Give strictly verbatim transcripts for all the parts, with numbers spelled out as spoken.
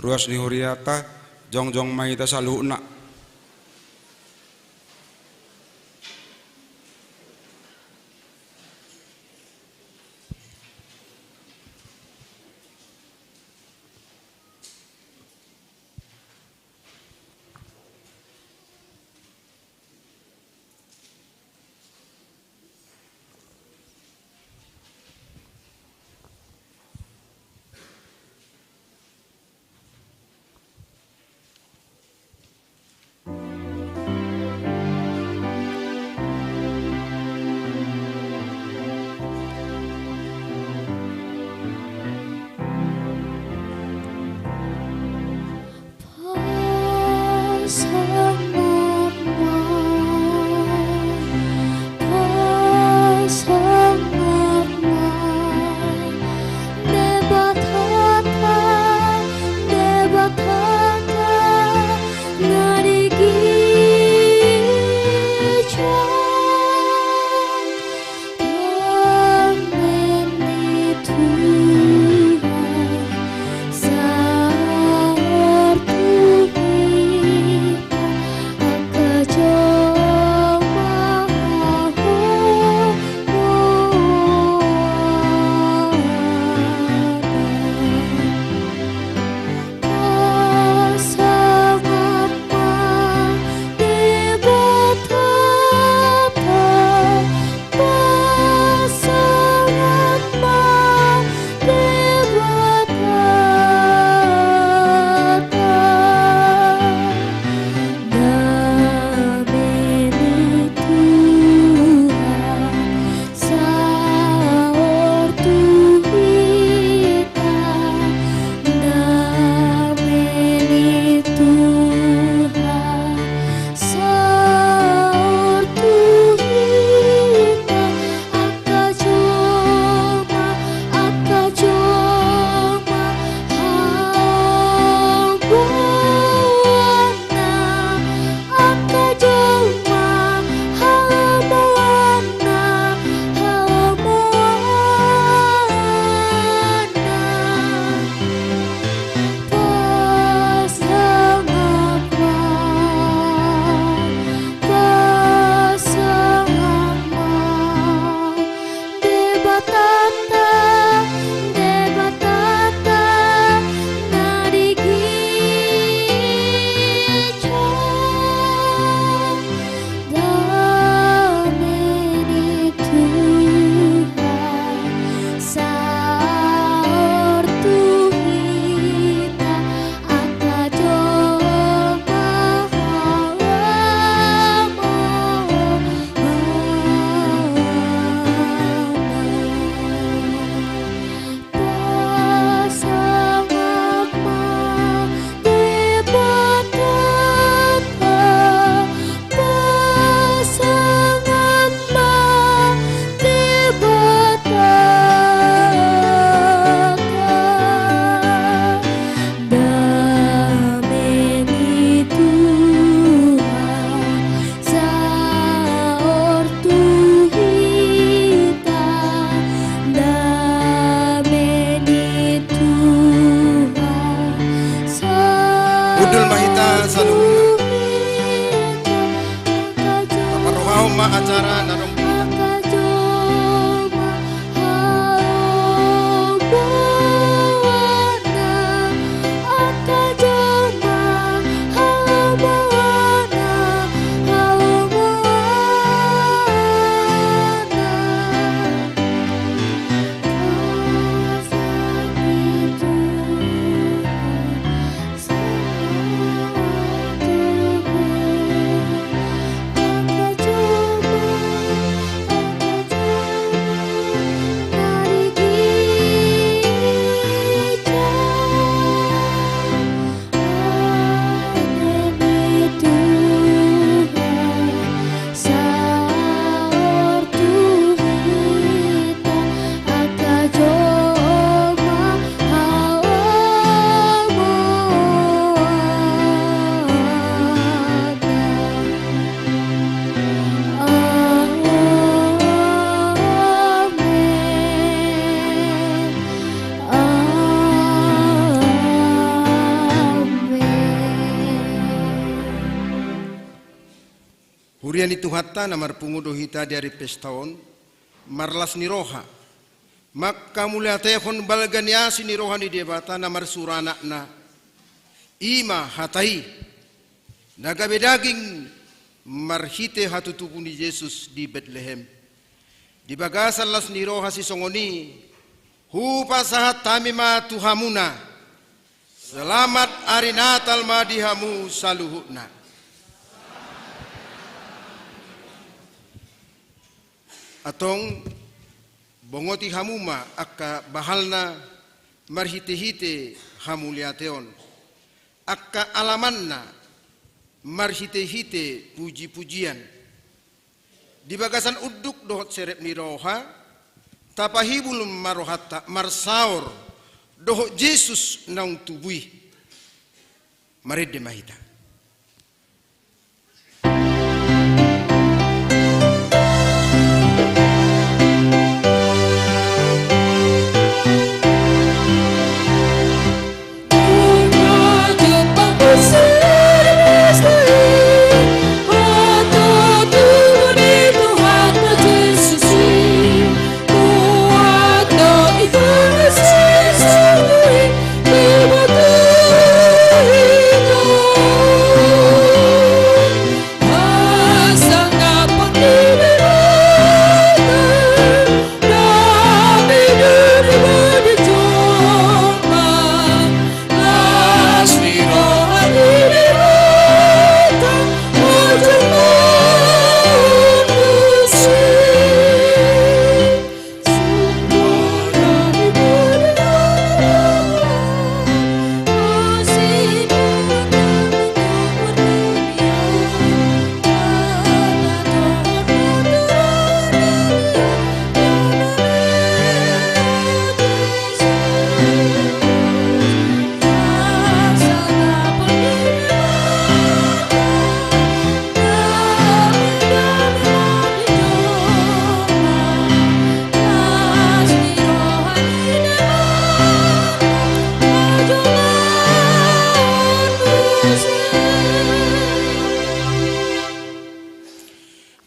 Ruas ni huriata, jongjong ma hita saluhutna. Ia ni Tuhanta na marpungu do hita di ari pesta on, marlas ni roha, manghamauliatehon balga ni asi ni roha ni Debata na marsuru Anakna, i ma hata i, na gabe daging marhite hatutubu ni Jesus di Betlehem. Di bagasan las ni roha sisongon i, hupasahat hami ma tu hamuna. Selamat ari Natal ma di hamu saluhutna. Antong, bongoti hamu ma angka bahalna marhitehite hamauliateon, angka alamanna marhitehite pujipujian. Di bagasan unduk dohot serep ni roha, tapahibul ma rohanta marsaor dohot Jesus naung tubu i. Marende ma hita.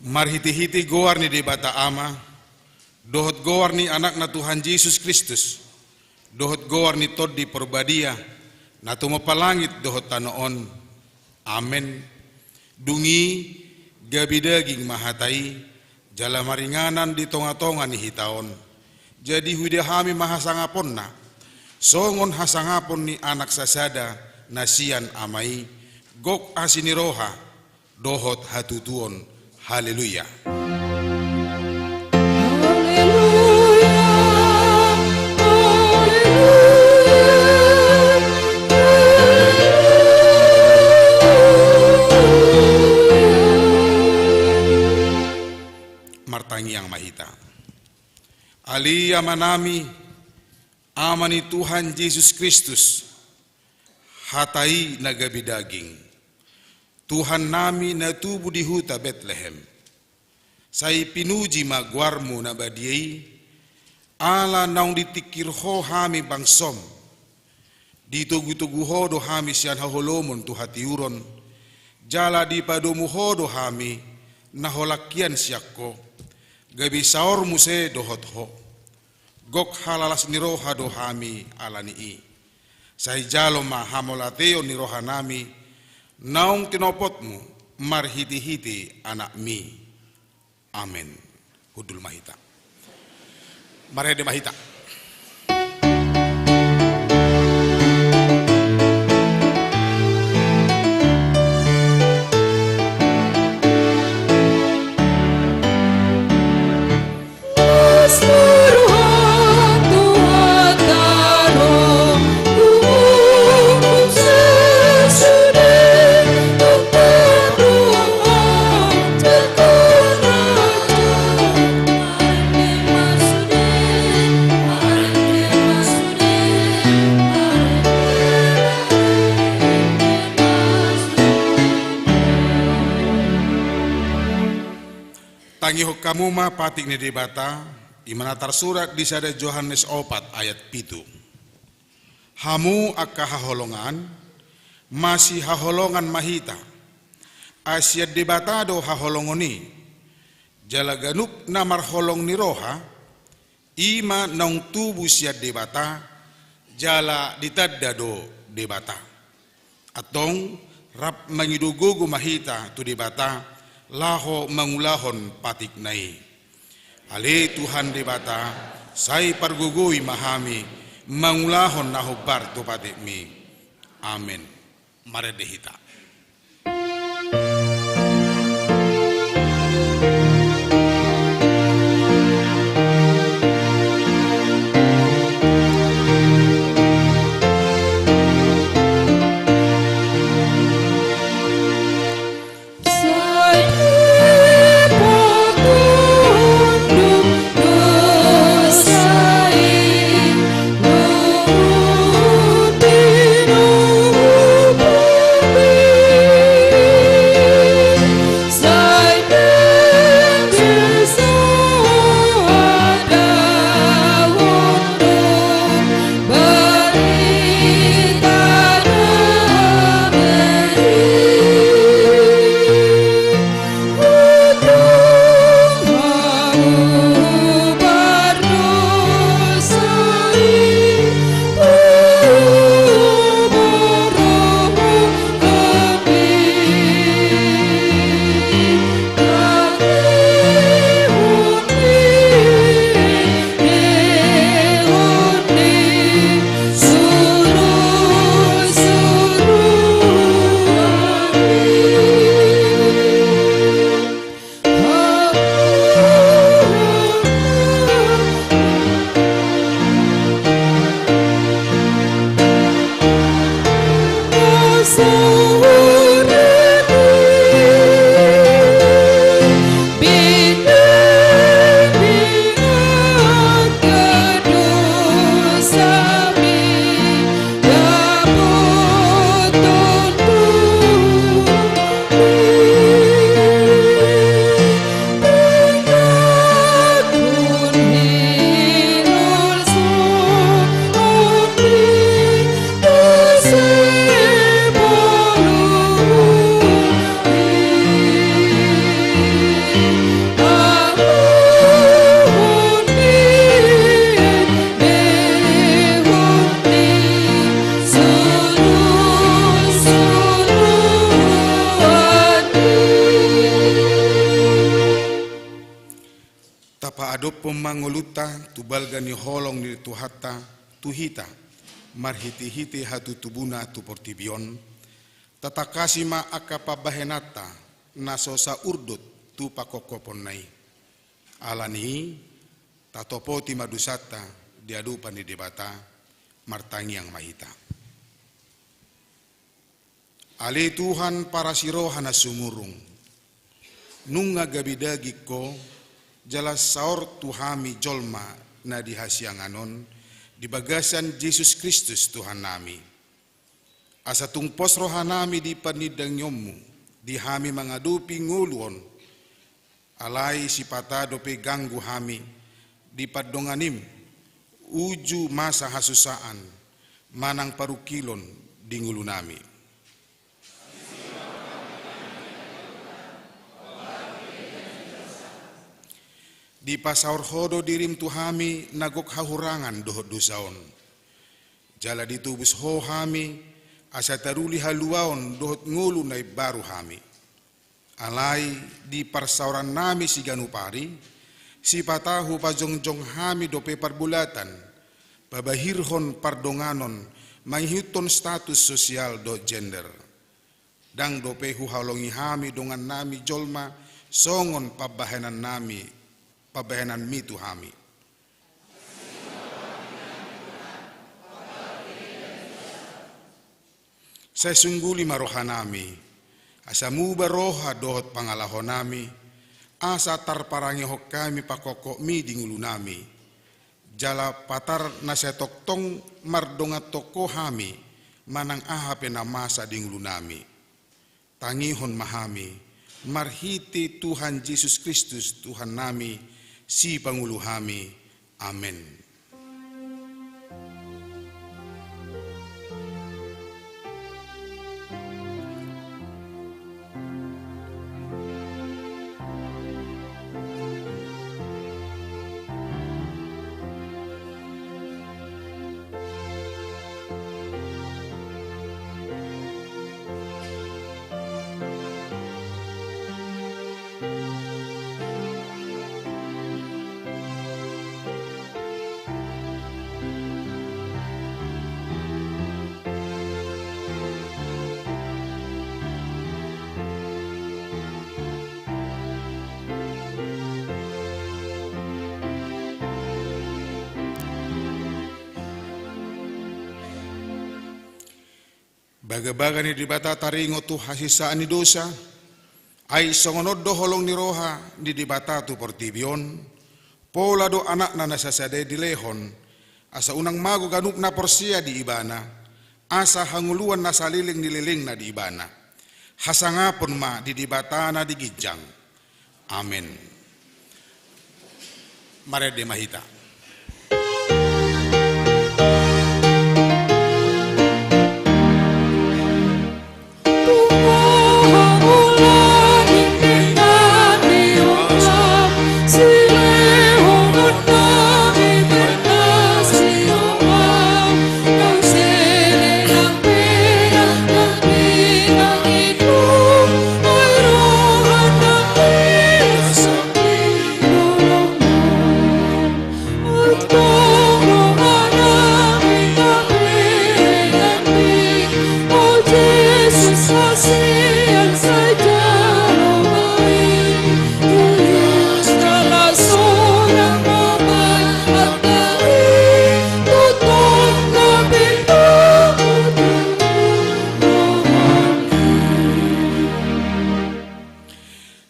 Marhitehite goar ni Debata Ama, dohot goar ni Anakna Tuhan Jesus Kristus, dohot goar ni Tondi Porbadia, na tumompa langit dohot tano on. Amen. Dung i gabe daging ma hata i, jala maringanan di tongatonga ni hita on. Jadi huida hami ma hasangaponna, songon hasangapon ni anak sasada na sian Ama i, gok asi ni roha, dohot hatutuon. Haleluya. Haleluya, haleluya, haleluya. Martangiang ma hita. Ale Amanami, Ama ni Tuhan Jesus Kristus, hata i na gabe daging, Tuhannami na tubu di huta Betlehem. Sai pinuji ma goarmu na badia i, ala naung ditingkir Ho hami bangsom. Ditogutogu Ho do hami sian haholomon tu hatiuron, jala dipadomu Ho do hami na holan hian sian Ho, gabe saor muse dohot Ho. Gok halalas ni roha do hami ala ni i. Sai jalo ma hamauliateon ni rohanami naung tinopotmu marhitehite Anakmi. Amen. Hundul ma hita. Marende ma hita. Tangihon hamu ma patik ni Debata, i ma na tarsurat di sada Johannes opat ayat pitu. Hamu angka haholongan, masihaholongan ma hita. Ai sian Debata do haholongon i, jala ganup na marholong ni roha, i ma naung tubu sian Debata, jala ditanda do Debata. Antong, rap mangido gogo ma hita tu Debata, laho mangulahon patikna i. Ale Tuhan Debata, sai pargogoi ma hami, mangulahon na hombar tu patikmi. Amen. Marende hita. Tapaadophon ma ngolunta tu balga ni holong ni Tuhanta tu hita, marhitehite hatutubuna tu portibi on, tatangkasi ma angka pambahenanta na so saurdot tu pangkophoponna i. Ala ni i, tatopoti ma dosanta di adopan ni Debata, martangiang ma hita. Ale Tuhan parasi roha na sumurung, nunga gabe daging Ho, jala saor tu hami jolma na di hasiangan on, di bagasan Jesus Kristus Tuhannami. Asa tung pos rohanami di panindangionmu, di hami mangadopi ngolu on, alai sipata dope ganggu hami di pandonganim, uju masa hasusaan, manang parungkilon di ngolunami. Dipasaor Ho do dirim tu hami na gok hahurangan dohot dosa on. Jala ditobus Ho hami, asa taruli haluaon dohot ngolu na imbaru hami. Alai di parsaorannami siganup ari, sipata hupajongjong hami dope parbolatan, pabahirhon pardonganon mangihuthon status sosial dohot gender. Ndang dope huhaholongi hami dongannami jolma songon pambahenannami, pambahenanmi tu hami. Sai sungguli ma rohanami, asa muba roha dohot pangalahonami, asa tarparangehon hami pangkophopmi di ngolunami. Jala patar na sai tongtong mardonganhon Ho hami, manang aha pe na masa di ngolunami. Tangihon ma hami, marhite Tuhan Jesus Kristus Tuhannami, Sipangolu hami. Amen. Bagabaga ni Debata taringot tu hasesaan ni dosa, ai songon on do holong ni roha ni Debata tu portibi on, pola do Anakna na sasada i dilehon, asa unang mago ganup na porsea di Ibana, asa hangoluan na saleleng ni lelengna di Ibana. Hasangapon ma di Debata na di ginjang. Amen. Marende ma hita.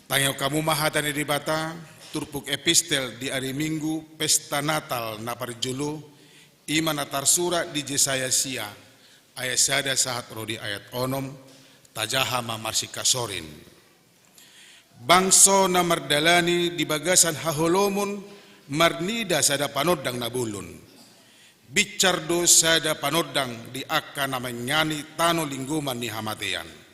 Tangihon hamu ma hata ni Debata, turpuk epistel di ari Minggu, pesta Natal na parjolo, i ma na tarsurat di Jesaya sia, ayat sada sahat ro di ayat onom, tajaha ma marsikasorin. Bangso na mardalani di bagasan haholomon marnida sada panondang na bolon. Binsar do sada panondang di angka na mangingani tano linggoman ni hamatean.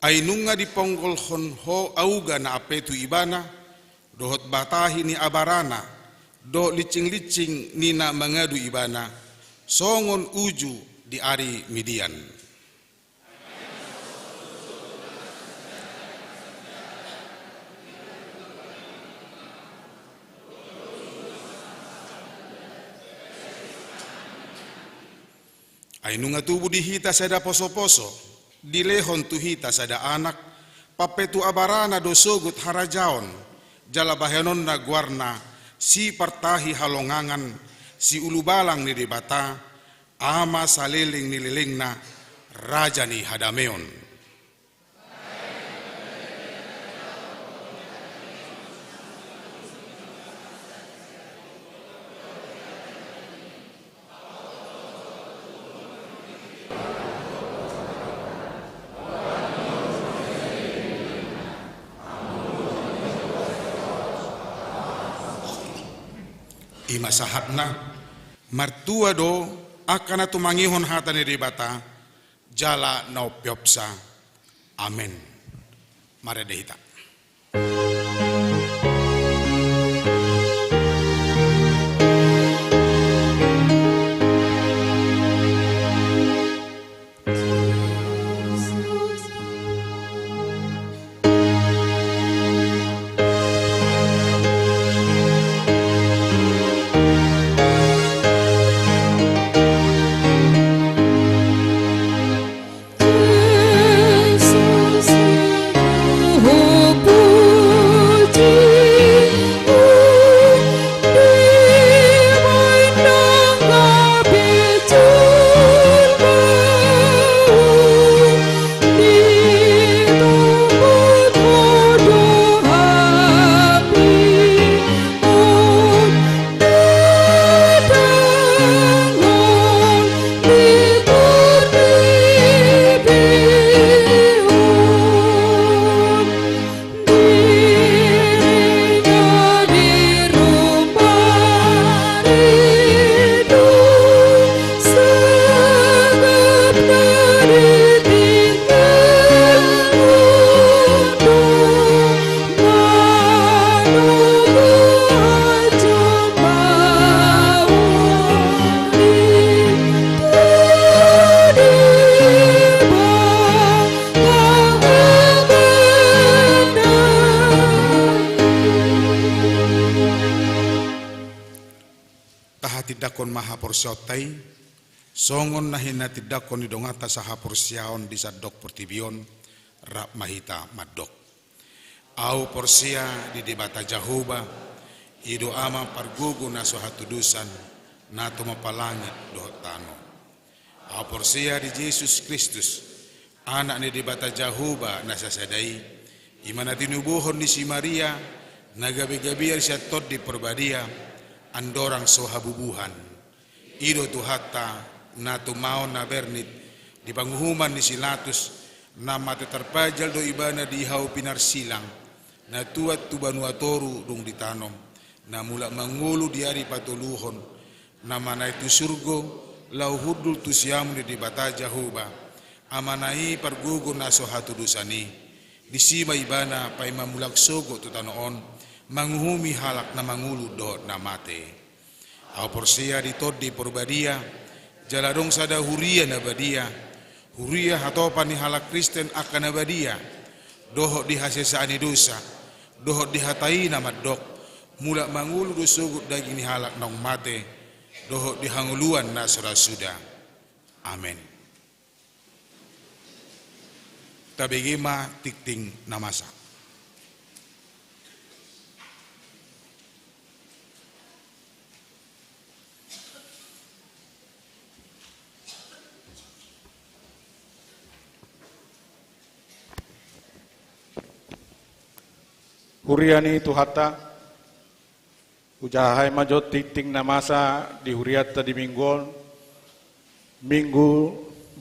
Ai nunga diponggolhon ho auga na ampe tu ibana, dohot batahi ni abarana, dohot lincing-lincing ni na mangadu ibana, songon uju di ari Midian. Ai nunga tubu di hita sada poso-poso, dilehon tu hita sada anak, pampetu abarana do sogot harajaon, jala bahenonna goarna, Sipartahi Halongangan, Siulubalang ni Debata, Ama saleleng ni lelengna, Raja ni hadameon. I ma sahatna, martua do angka na tumangihon hata ni Debata, jala na umpeopsa. Amen. Marende hita. Tahatindangkon ma haporseaonta i, Songon na hinatindangkon ni donganta sahaporseaon di sandok portibi on, rap ma hita mandok. Ahu porsea di Debata Jahowa, i do Ama pargogo na so hatudosan, na tumompa langit dohot tano. Ahu porsea di Jesus Kristus, Anak ni Debata Jahowa na sasada i, i ma na tinubuhon ni si Maria, na gabe-gabean sian Tondi Porbadia, andorang so habubuhan. I do Tuhanta, na tumaon na bernit, di panguhuman ni si Latus, na mate tarpajal do ibana di hau pinarsilang, na tuat tu banua toru dung ditanom, na mulak mangolu di ari patoluhon, na manaek tu surgo, laho hundul tu siamun ni Debata Jahowa, Amana i pargogo na so hatudosan i, disi ma ibana paima mulak sogot tu tano on, manguhumi halak na mangolu dohot na mate. Ahu porsea di Tondi Porbadia, jala adong sada huria na badia, huria hatopan ni halak Kristen angka na badia, dohot di hasesaan ni dosa, dohot di hata i na mandok, mulak mangolu do sogot daging ni halak naung mate, dohot di hangoluan na so ra suda. Amen. Tabege ma tingting na masa. Huria ni Tuhanta, hujaha hami ma jo tingting na masa di hurianta di minggu on, Minggu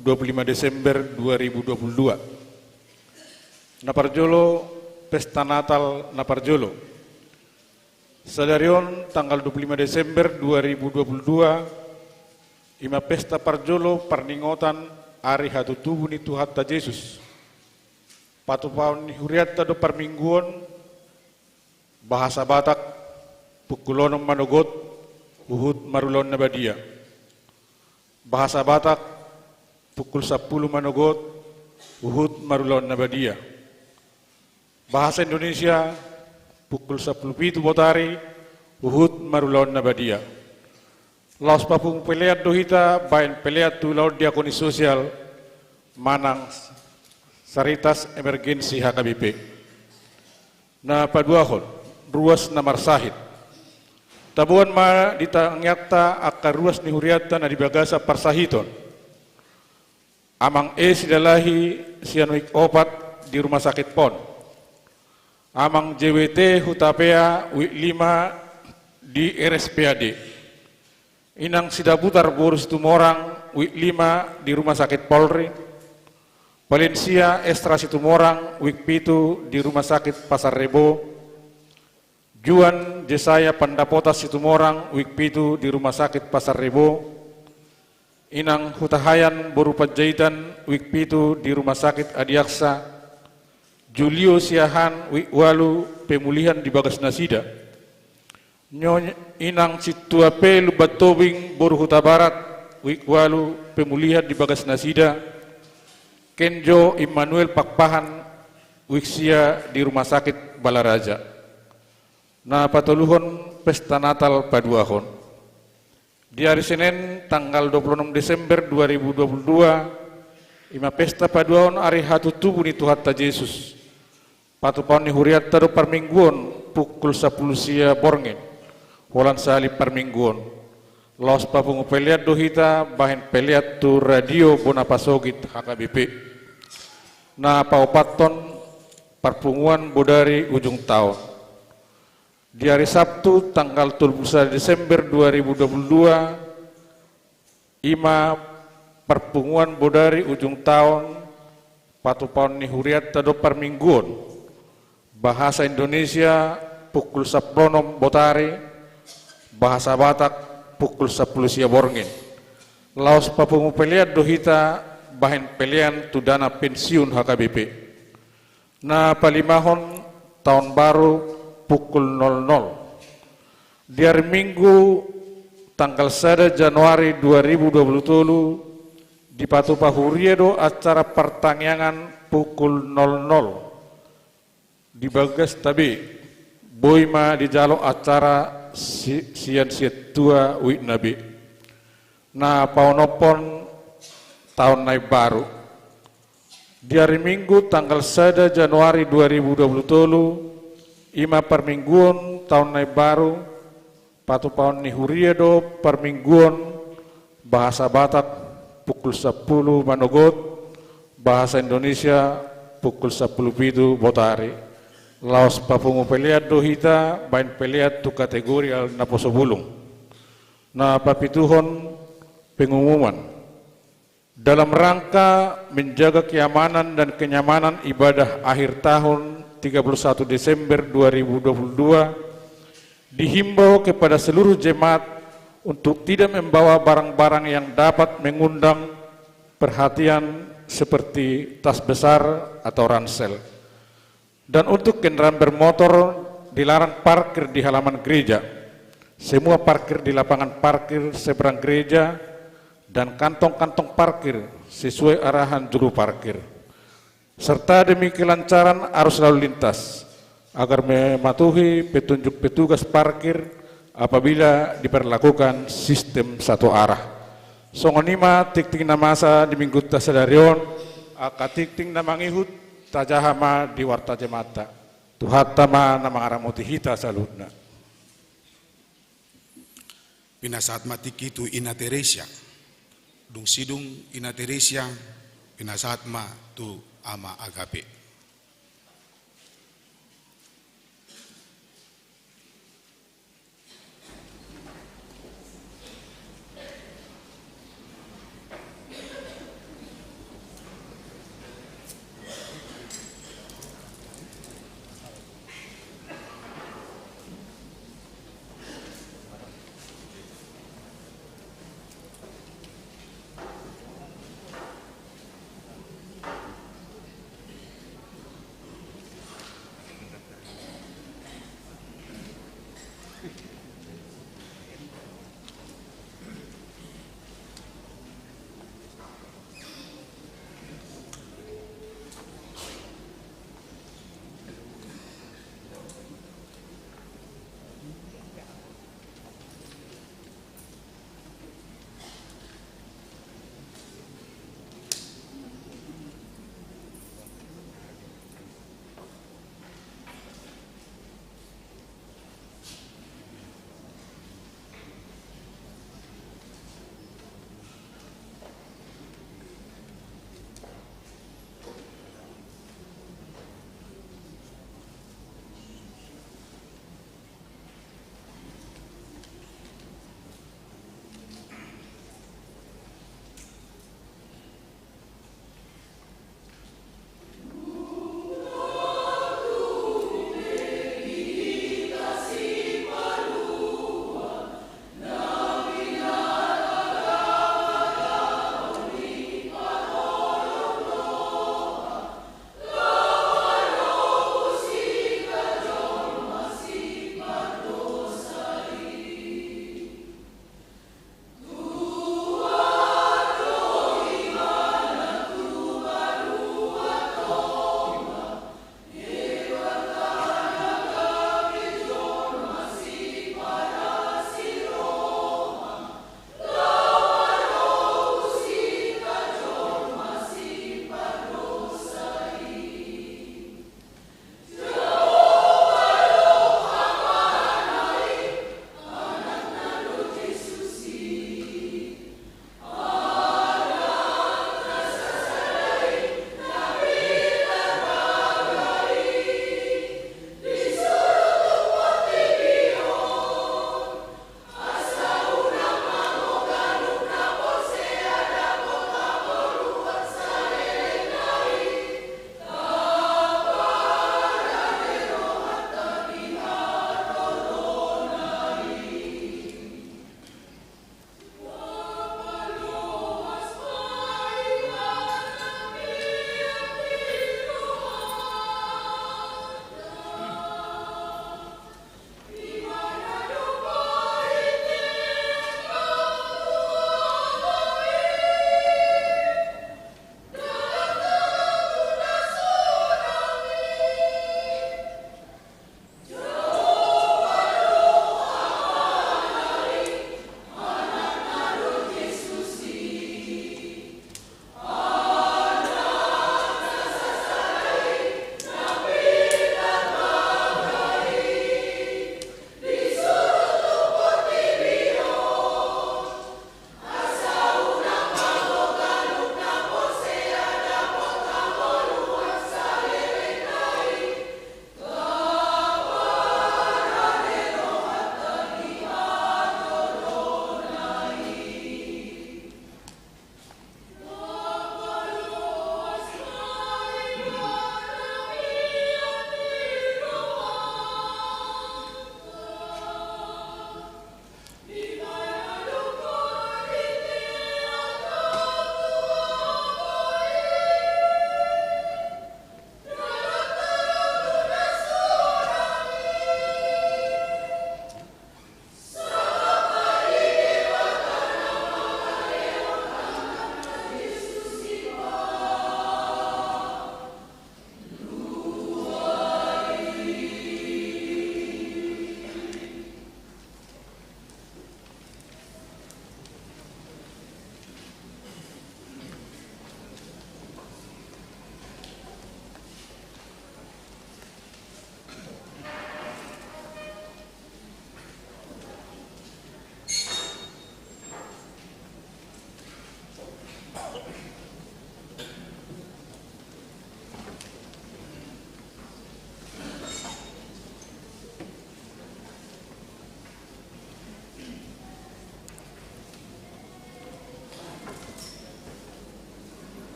dua puluh lima Desember dua ribu dua puluh dua. Na parjolo, pesta Natal na parjolo. Sadari on tanggal dua puluh lima Desember dua ribu dua puluh dua, i ma pesta parjolo parningotan ari hatutubu ni Tuhanta Jesus. Patupaon ni hurianta do parminggu on, Bahasa Batak, pukul onom manogot, huhut marulaon na badia. Bahasa Batak, pukul sampulu manogot, huhut marulaon na badia. Bahasa Indonesia, pukul sampulu pitu botari, huhut marulaon na badia. Laos papungu pelean do hita bahen pelean tu ulaon diakoni sosial manang Caritas Emergency H K B P. Na paduahon, ruas na marsahit. Taboan ma di tangiangta angka ruas ni hurianta na di bagasan parsahiton. Amang E Silalahi sian Wijk opat di Rumah Sakit Pon. Amang J W T Hutapea Wijk lima di R S P A D. Inang Sidabutar boru Situmorang Wijk lima di Rumah Sakit Polri. Valencia Estra Situmorang Wijk pitu di Rumah Sakit Pasar Rebo. Juan Jesaya Pandapotas Situmorang Wijk pitu di Rumah Sakit Pasar Rebo. Inang Hutahayan boru Panjaitan Wijk pitu di Rumah Sakit Adiaksa. Julio Siahaan Wijk ualu, pemulihan di bagas nasida. Nyo-, Inang Sintua P Lumban Tobing boru Hutabarat Wijk ualu, pemulihan di bagas nasida. Kenjo Immanuel Pakpahan Wijk sia di Rumah Sakit Balaraja. Na patoluhon, pesta Natal paduahon. Di ari Senen tanggal dua puluh enam Desember dua ribu dua puluh dua, i ma pesta paduahon ari hatutubu ni Tuhanta Jesus. Patupaon ni hurianta do parminggu on pukul sampulu sia borngin, holan sahali parminggu on. Laos papungu pelean do hita bahen pelean tu Radio Bona Pasogit H K B P. Na paopathon, parpunguan bodari ujung taon. Di ari Sabtu tanggal tolu pulu sada Desember dua ribu dua pulu dua, i ma parpunguan bodari ujung taon, patupaon ni hurianta do parminggu on. Bahasa Indonesia pukul sampulu onom botari, bahasa Batak pukul sampulu sia borngin. Laos papungu pelean do hita bahen pelean tu dana pensiun H K B P. Na palimahon, taon baru pukul nol nol. Di ari Minggu tanggal sada Januari dua ribu dua pulu tolu, dipatupa huria do acara partangiangan pukul nol nol. Di bagasta be, boi ma dijalo acara si-, sian sintua uikna be. Na paonomhon taon na imbaru. Di ari Minggu tanggal sada Januari dua ribu dua puluh tolu, i ma parmingguon taon na imbaru, patupaon ni huria do parmingguon bahasa Batak pukul sampulu manogot, bahasa Indonesia pukul sampulu pitu botari. Laos papungu pelean do hita baen pelean tu kategori na poso bulung. Na papituhon, pengumuman. Dalam rangka menjaga keamanan dan kenyamanan ibadah akhir tahun tiga puluh satu Desember dua ribu dua puluh dua, dihimbau kepada seluruh jemaat untuk tidak membawa barang-barang yang dapat mengundang perhatian seperti tas besar atau ransel. Dan untuk kendaraan bermotor, dilarang parkir di halaman gereja. Semua parkir di lapangan parkir seberang gereja dan kantong-kantong parkir sesuai arahan juru parkir. Serta demi kelancaran arus lalu lintas, agar mematuhi petunjuk petugas parkir apabila diberlakukan sistem satu arah. Songon i ma tingting na masa di Minggunta sadari on, angka tingting na mangihut tajaha ma di warta jemaatta. Tuhanta ma na mangaramoti hita saluhutna. Pinasahat ma tingki tu Ina Teresia. Dung sidung Ina Teresia, pinasahat ma tu Ama Agape.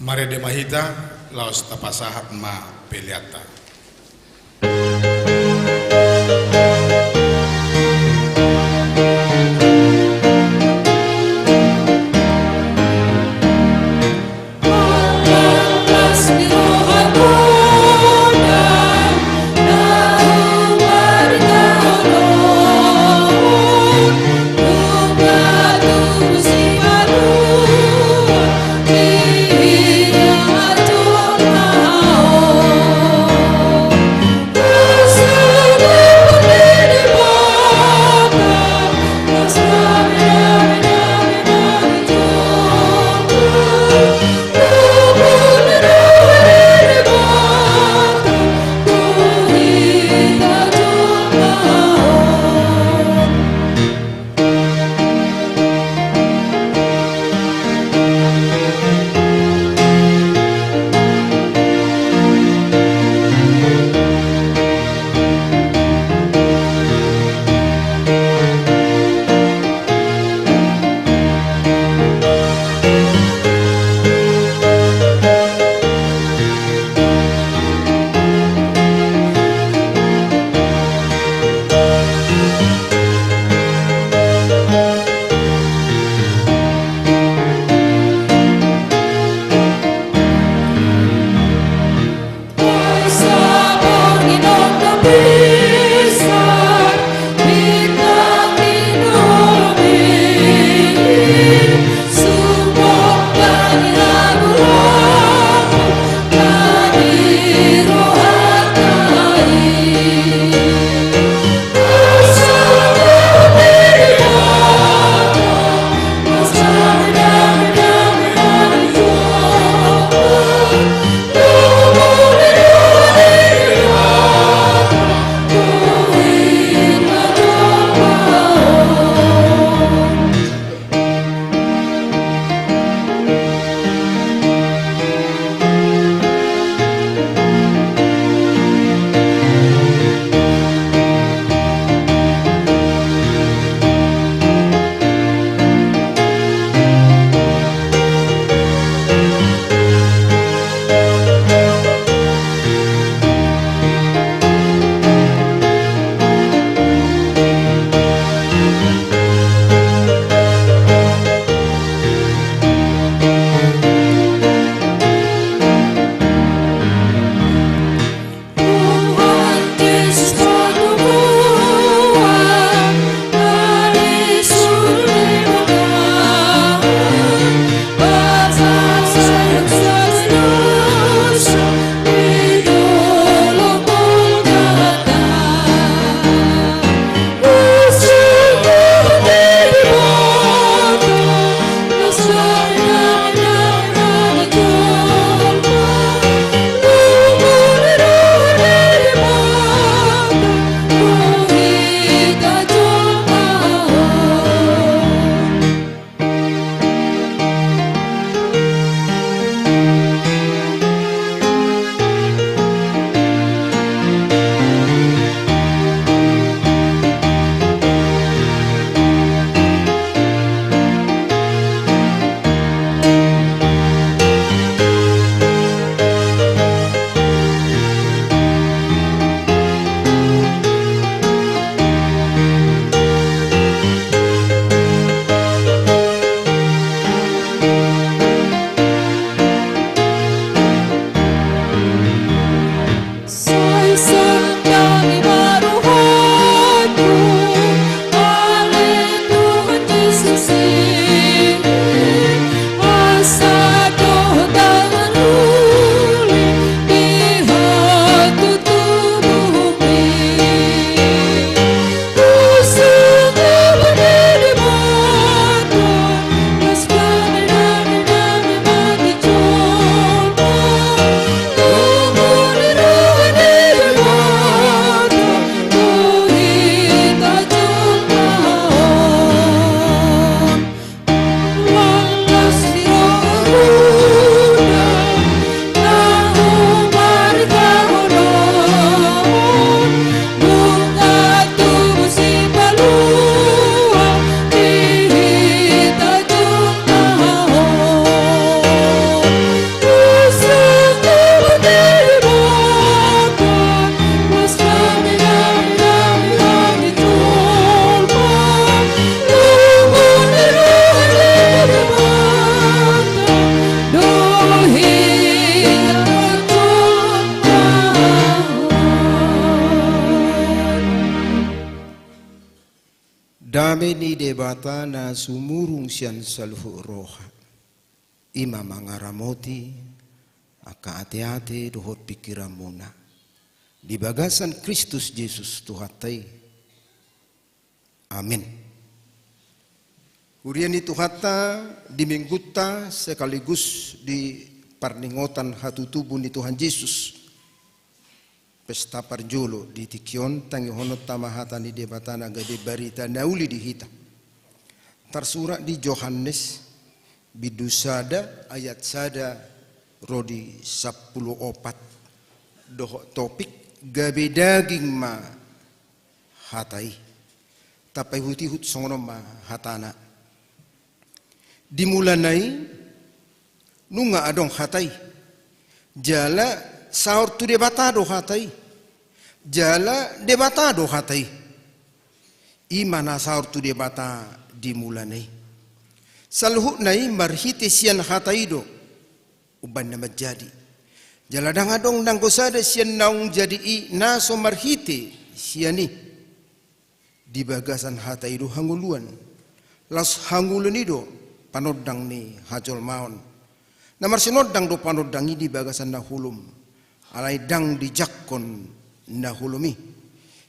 Marende ma hita, laos tapasahat ma peleanta. ni Debata na sumurung sian saluhut roha, i ma mangaramoti angka ateate dohot pingkiranmuna di bagasan Kristus Jesus Tuhanta i. Amin. Huria ni Tuhanta, di Minggunta sekaligus di parningotan hatutubu ni Tuhan Jesus, pesta parjolo di tingki on, tangihononta ma hata ni Debata na gabe barita na uli di hita. Tarsurat di Johannes bindu sada ayat sada ro di sampulu opat, dohot topik gabe daging ma hata i. Tapaihutihut songon on ma hatana. Di mulana i nunga adong hata i. Jala saor tu Debata do hata i. Jala Debata do hata i. I ma na saor tu Debata di mulana i. Saluhutna i marhite sian hata i do umbahen na manjadi. Jala ndang adong nanggo sada sian naung jadi i na so marhite sian i. Di bagasan hata i do hangoluan. Laos hangoluan i do panondang ni hajolmaon. Na marsinondang do panondang i di bagasan na holom. Alai ndang dijangkon na holom i.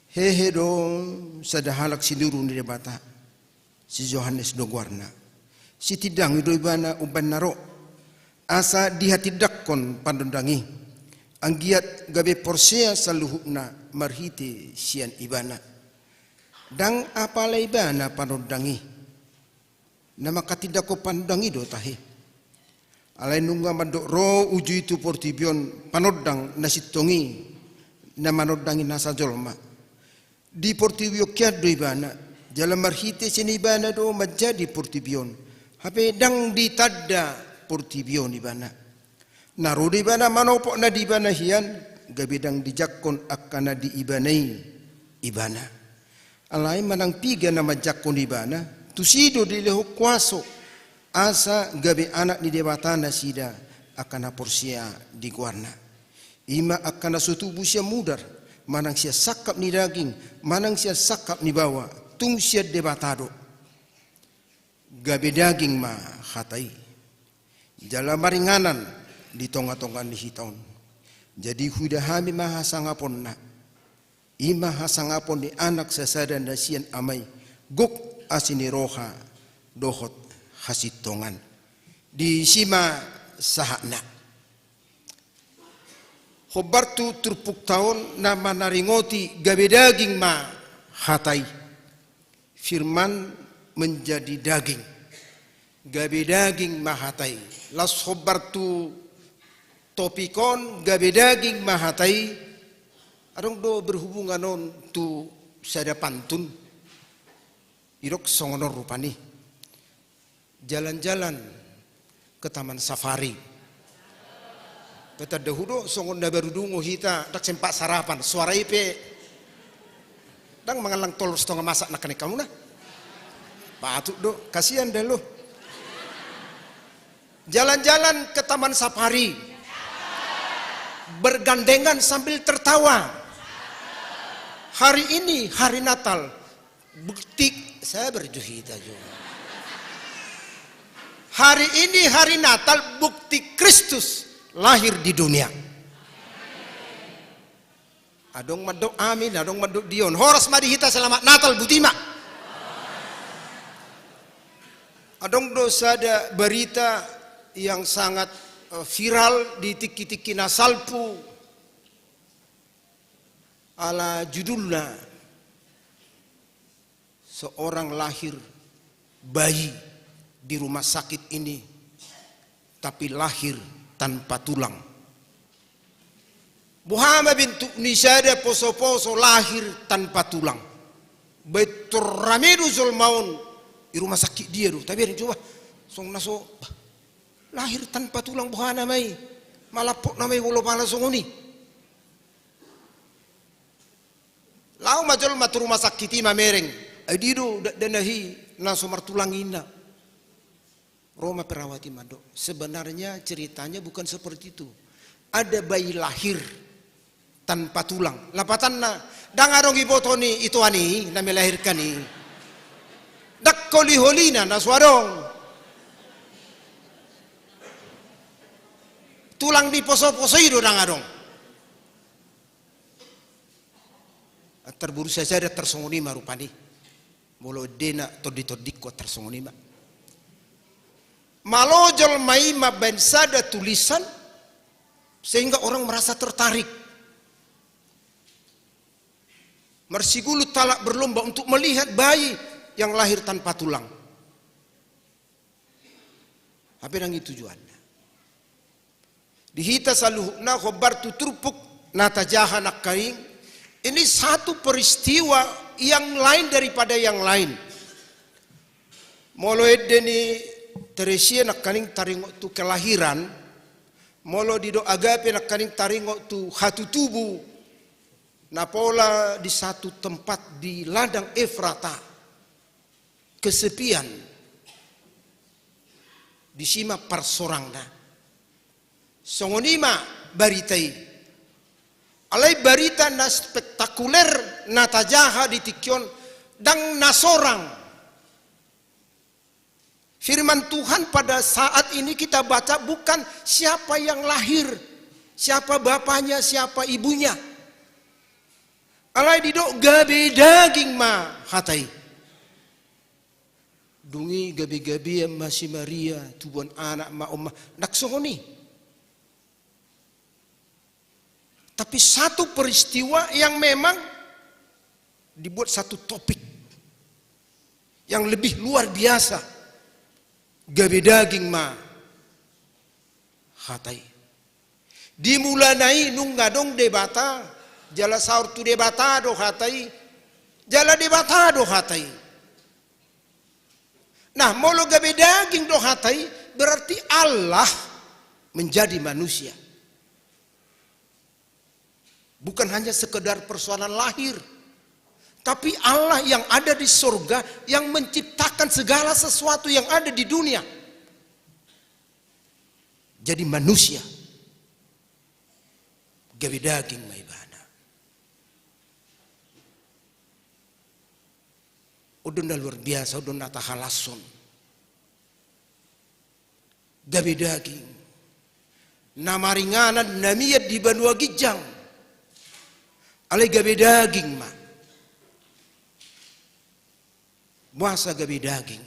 Hehe do sada halak sinuru ni Debata. Si Johannes do goarna. Sitindangi do ibana umbahen na ro. Asa dihatindangkon panondang i. Anggiat gabe porsea saluhutna marhite sian ibana. Ndang apala ibana panondang i. Na manghatindangkon panondang i do tahe. Alai nunga mandok ro uju i tu portibi on panondang na sintong i, na manondangi nasa jolma. Di portibi on hian do ibana, jala marhite sian ibana do manjadi portibi on. Hape ndang ditanda portibi on ibana. Na ro do ibana manopot na di ibana hian, gabe ndang dijangkon angka na di ibana i ibana. Alai manang piga na manjangkon ibana, tusi do dilehon kuaso, asa gabe anak ni Debata nasida angka na porsea di goarna. I ma angka na so tubu sian mudar, manang sian sangkap ni daging, manang sian sangkap ni baoa, tung sian Debata do. Gabe daging ma hata i. Jala maringanan di tongatonga ni hita on. Jadi huida hami ma hasangaponna. I ma hasangapon ni anak sasada na sian Ama i, gok asi ni roha dohot hasintongan. Disi ma sahatna. Hombar tu turpukta on na manaringoti gabe daging ma hata i. Firman menjadi daging. Gabe daging ma hata i. Laos hombar tu topik on gabe daging ma hata i. Adong do berhubungan on tu sada pantun. Didok songon on rupani. Jalan-jalan ke taman safari. Pe tanda hudo songon na baru dungo hita ndang sempat sarapan, suara i pe ndang mangallang tolu setengah masak na kenek kamu na. Patut do, kasihan dah lu. Jalan-jalan ke taman safari. Bergandengan sambil tertawa. Hari ini hari Natal. Bukti, saya berjuhita juga. Hari ini hari Natal, bukti Kristus lahir di dunia. Adong mandok amin, adong mandok dion. Horas ma di hita, selamat Natal, buti ma. Adong do sada berita yang sangat, eh, viral di tingki-tingki na salpu. Ala judulna, seorang lahir bayi di rumah sakit ini, tapi lahir tanpa tulang. Boha ma bentuk ni sada poso-poso lahir tanpa tulang. Baen tor rame do jolma on, di rumah sakit dia do. Tapi ada coba, songon na so, bah, lahir tanpa tulang boha nama i. Malapok nama i molo pala songon i. Laho ma jolma tu rumah sakit i mamereng. Ai dia do dakdanak i na so martulang inna. Ro ma perawat i mandok. Sebenarnya ceritanya bukan seperti itu. Ada bayi lahir tanpa tulang. Lapatanna, ndang adong iboto ni itoan i na melahirkan i. Ndang holi-holina na so adong. Tulang ni poso-poso i do ndang adong. Antar boru sasada antar songon i ma rupani. Molo endena tondi-tondingku antar songon i ma. Malo jolma i mambaen sada tulisan sehingga orang merasa tertarik. Marsigulut halak berlomba untuk melihat bayi yang lahir tanpa tulang. Hape ndang i tujuanna. Di hita saluhutna hombar tu turpuk na tajaha nangkaning, ini satu peristiwa yang lain daripada yang lain. Molo ende ni Teresia nangkaning taringot tu kelahiran, molo didok Agape nangkaning taringot tu hatutubu, na pola di satu tempat di ladang Efrata, kesepian, disi ma parsorangna. Songon i ma barita i. Alai barita na spektakuler na tajaha di tingki on ndang na sorang. Firman Tuhan pada saat ini kita baca bukan siapa yang lahir, siapa bapaknya, siapa ibunya. Alai didok gabe daging ma hata i. Dung i gabe-gabean ma si Maria, tubuan anak ma on ma, ndang songon i. Tapi satu peristiwa yang memang dibuat satu topik yang lebih luar biasa. Gabe daging ma hata i. Di mulana i nunga adong Debata, jala saur tu Debata do hata i, jala Debata do hata i. Nah, molo gabe daging do hata i, berarti Allah menjadi manusia. Bukan hanya sekedar persoalan lahir, tapi Allah yang ada di surga yang menciptakan segala sesuatu yang ada di dunia. Jadi manusia. Gabe daging ma ibana. On do na luar biasa, on do na tahalashon. Gabe daging. Na maringanan na mian di banua ginjang. Alai gabe daging ma. Boasa gabe daging?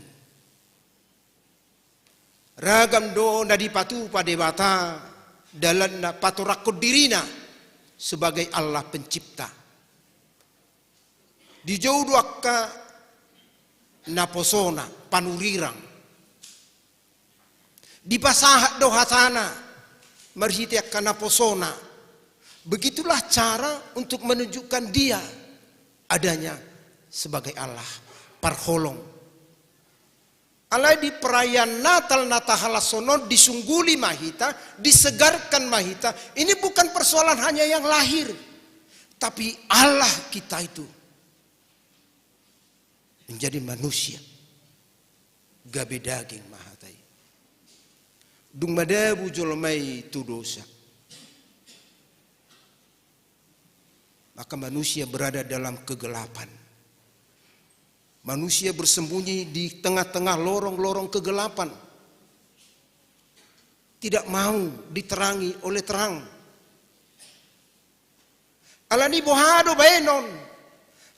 Ragam do na dipatupa Debata dalanna patoranghon dirina sebagai Allah pencipta. Dijou do angka naposona, panurirang. Dipasahat do hatana marhite angka naposona. Begitulah cara untuk menunjukkan dia adanya sebagai Allah, parholong. Alai di perayaan Natal na tahalashon on disungguli ma hita, disegarkan ma hita. Ini bukan persoalan hanya yang lahir, tapi Allah kita itu menjadi manusia, gabe daging ma hata i. Dung madabu jolma i tu dosa, maka manusia berada dalam kegelapan. Manusia bersembunyi di tengah-tengah lorong-lorong kegelapan. Tidak mau diterangi oleh terang. Alani boha do baenon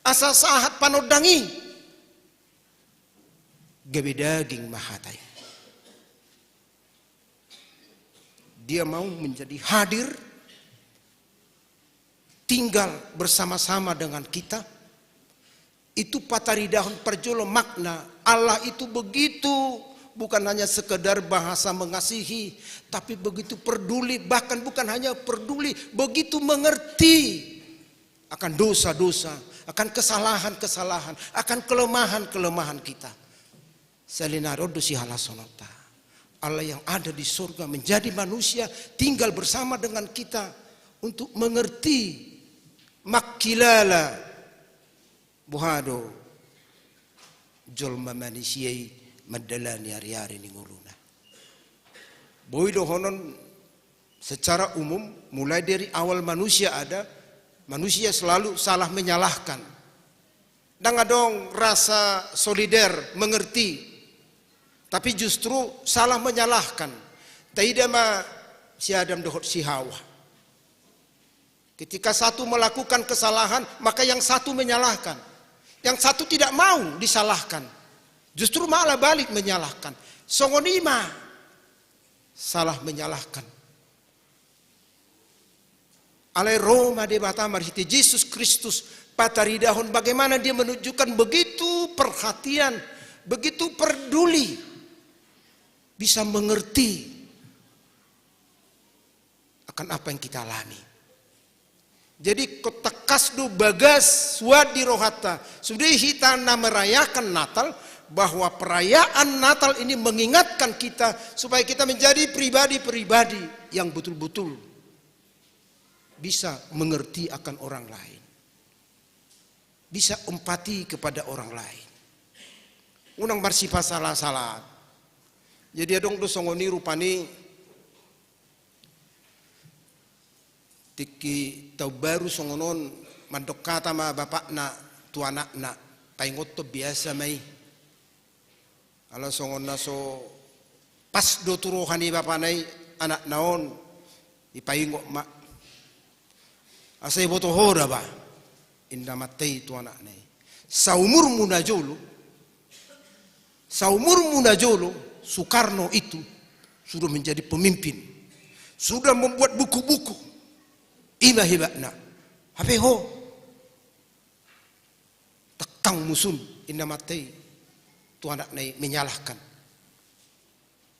asa sahat panondang i? Gabe daging ma hata i. Dia mau menjadi hadir, tinggal bersama-sama dengan kita. Itu pataridahon parjolo makna Allah itu begitu, bukan hanya sekedar bahasa mengasihi, tapi begitu peduli, bahkan bukan hanya peduli, begitu mengerti akan dosa-dosa, akan kesalahan-kesalahan, akan kelemahan-kelemahan kita. Sahali nari on do sihalashononta. Allah yang ada di surga menjadi manusia, tinggal bersama dengan kita untuk mengerti, mangkilala boha do jolma manisia i mandalani ari-ari ni ngoluna. Boi dohonon secara umum, mulai dari awal manusia ada, manusia selalu salah menyalahkan. Ndang adong rasa solider, mengerti, tapi justru salah menyalahkan. Taida ma si Adam dohot si Hawa. Ketika satu melakukan kesalahan, maka yang satu menyalahkan. Yang satu tidak mau disalahkan. Justru malah balik menyalahkan. Songon i ma salah menyalahkan. Alai ro ma Debata marhite Jesus Kristus pataridahon bagaimana dia menunjukkan begitu perhatian, begitu peduli, bisa mengerti akan apa yang kita alami. Jadi, tangkas do bagas suat di rohanta, sude hita na merayakan Natal, bahwa perayaan Natal ini mengingatkan kita supaya kita menjadi pribadi-pribadi yang betul-betul bisa mengerti akan orang lain, bisa empati kepada orang lain. Unang marsipasala-salaan. Jadi adong do songon i rupani. Tingki taon baru songon on, mandok hata ma bapakna tu anakna, paingothon biasa ma i. Ala songon na so pas do tu roha ni bapana i anakna on, dipaingot ma. Asa diboto ho da ba, inna mate i tu anakna i. Saumurmu na jolo, saumurmu na jolo, Soekarno itu sudah menjadi pemimpin, sudah membuat buku-buku. I ma hebatna. Hape ho, tangkas musun, inna mate i tu anakna i, menyalahkan.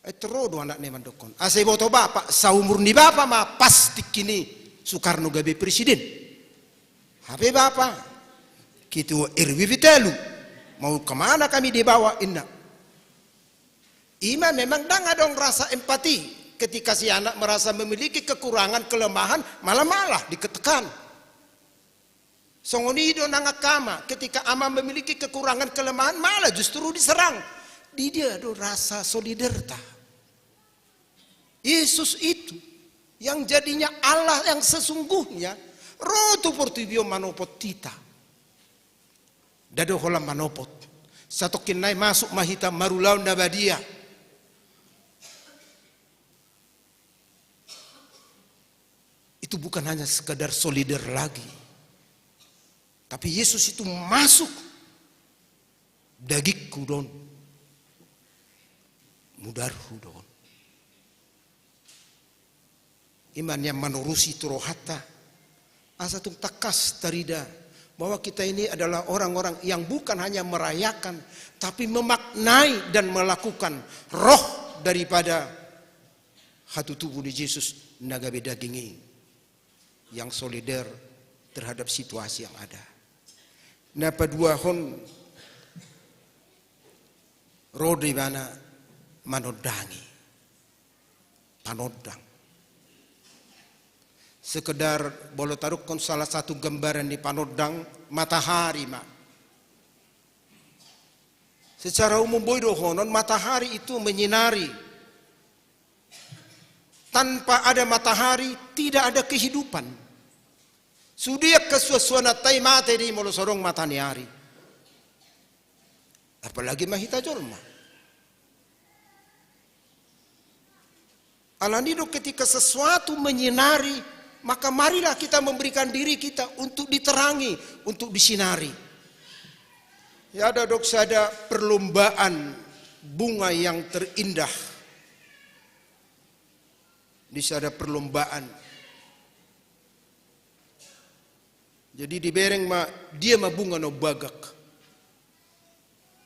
Ai ro do anakna i mandokkon. Asa diboto bapa, saumur ni bapa ma pas tingki ni Soekarno gabe presiden. Hape bapa, ketua R W pitalu. Mau kemana kami dibawa, inna. I ma memang ndang adong rasa empati ketika si anak merasa memiliki kekurangan, kelemahan, malah-malah ditekan. Songon i do nang angka ama, ketika ama memiliki kekurangan, kelemahan, malah justru diserang. Di dia do rasa solidarta. Yesus itu, yang jadinya Allah yang sesungguhnya, ro tu portibi on manopot hita. Ndada holan manopot. Satongkin nai masuk ma hita marulaon na badia. Itu bukan hanya sekadar solider lagi. Tapi Yesus itu masuk dagingku do on, mudarhu do on. I ma nian manorusi tu rohanta. Asa tung tangkas tarida bahwa kita ini adalah orang-orang yang bukan hanya merayakan, tapi memaknai dan melakukan roh daripada hatutubu ni Jesus na gabe daging i, yang solider terhadap situasi yang ada. Na paduahon, ro do ibana manondangi. Panondang. Sekedar molo tadokkon salah satu gambaran ni panondang, matahari ma. Secara umum boi dohonon, matahari itu menyinari. Tanpa ada matahari, tidak ada kehidupan. Sude angka suansuananta i mate do i molo so adong mataniari. Apalagi ma hita jolma. Alani do ketika sesuatu menyinari, maka marilah kita memberikan diri kita untuk diterangi, untuk disinari. Ya, ada dok sada perlombaan bunga yang terindah. Di sada perlombaan. Jadi dibereng ma dia ma bunga na umbagak.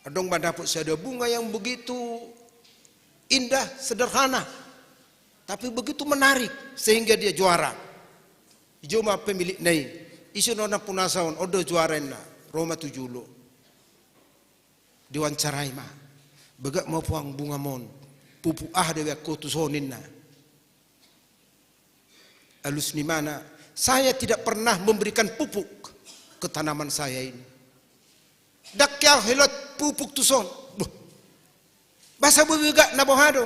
Adong ma dapot sada bunga yang begitu indah, sederhana, tapi begitu menarik sehingga dia juara. Dijou ma pemilikna i, ise do nampunasa on? On do juara, inna. Ro ma tu jolo. Diwawancarai ma. Bagak ma puang bungamon. Pupuk aha dibaen ho tuson, inna. Alus ni ibana, saya tidak pernah memberikan pupuk ke tanaman saya ini. Ndang hea au helot pupuk tuson. Boh. Boasa boi bagak, na boha do?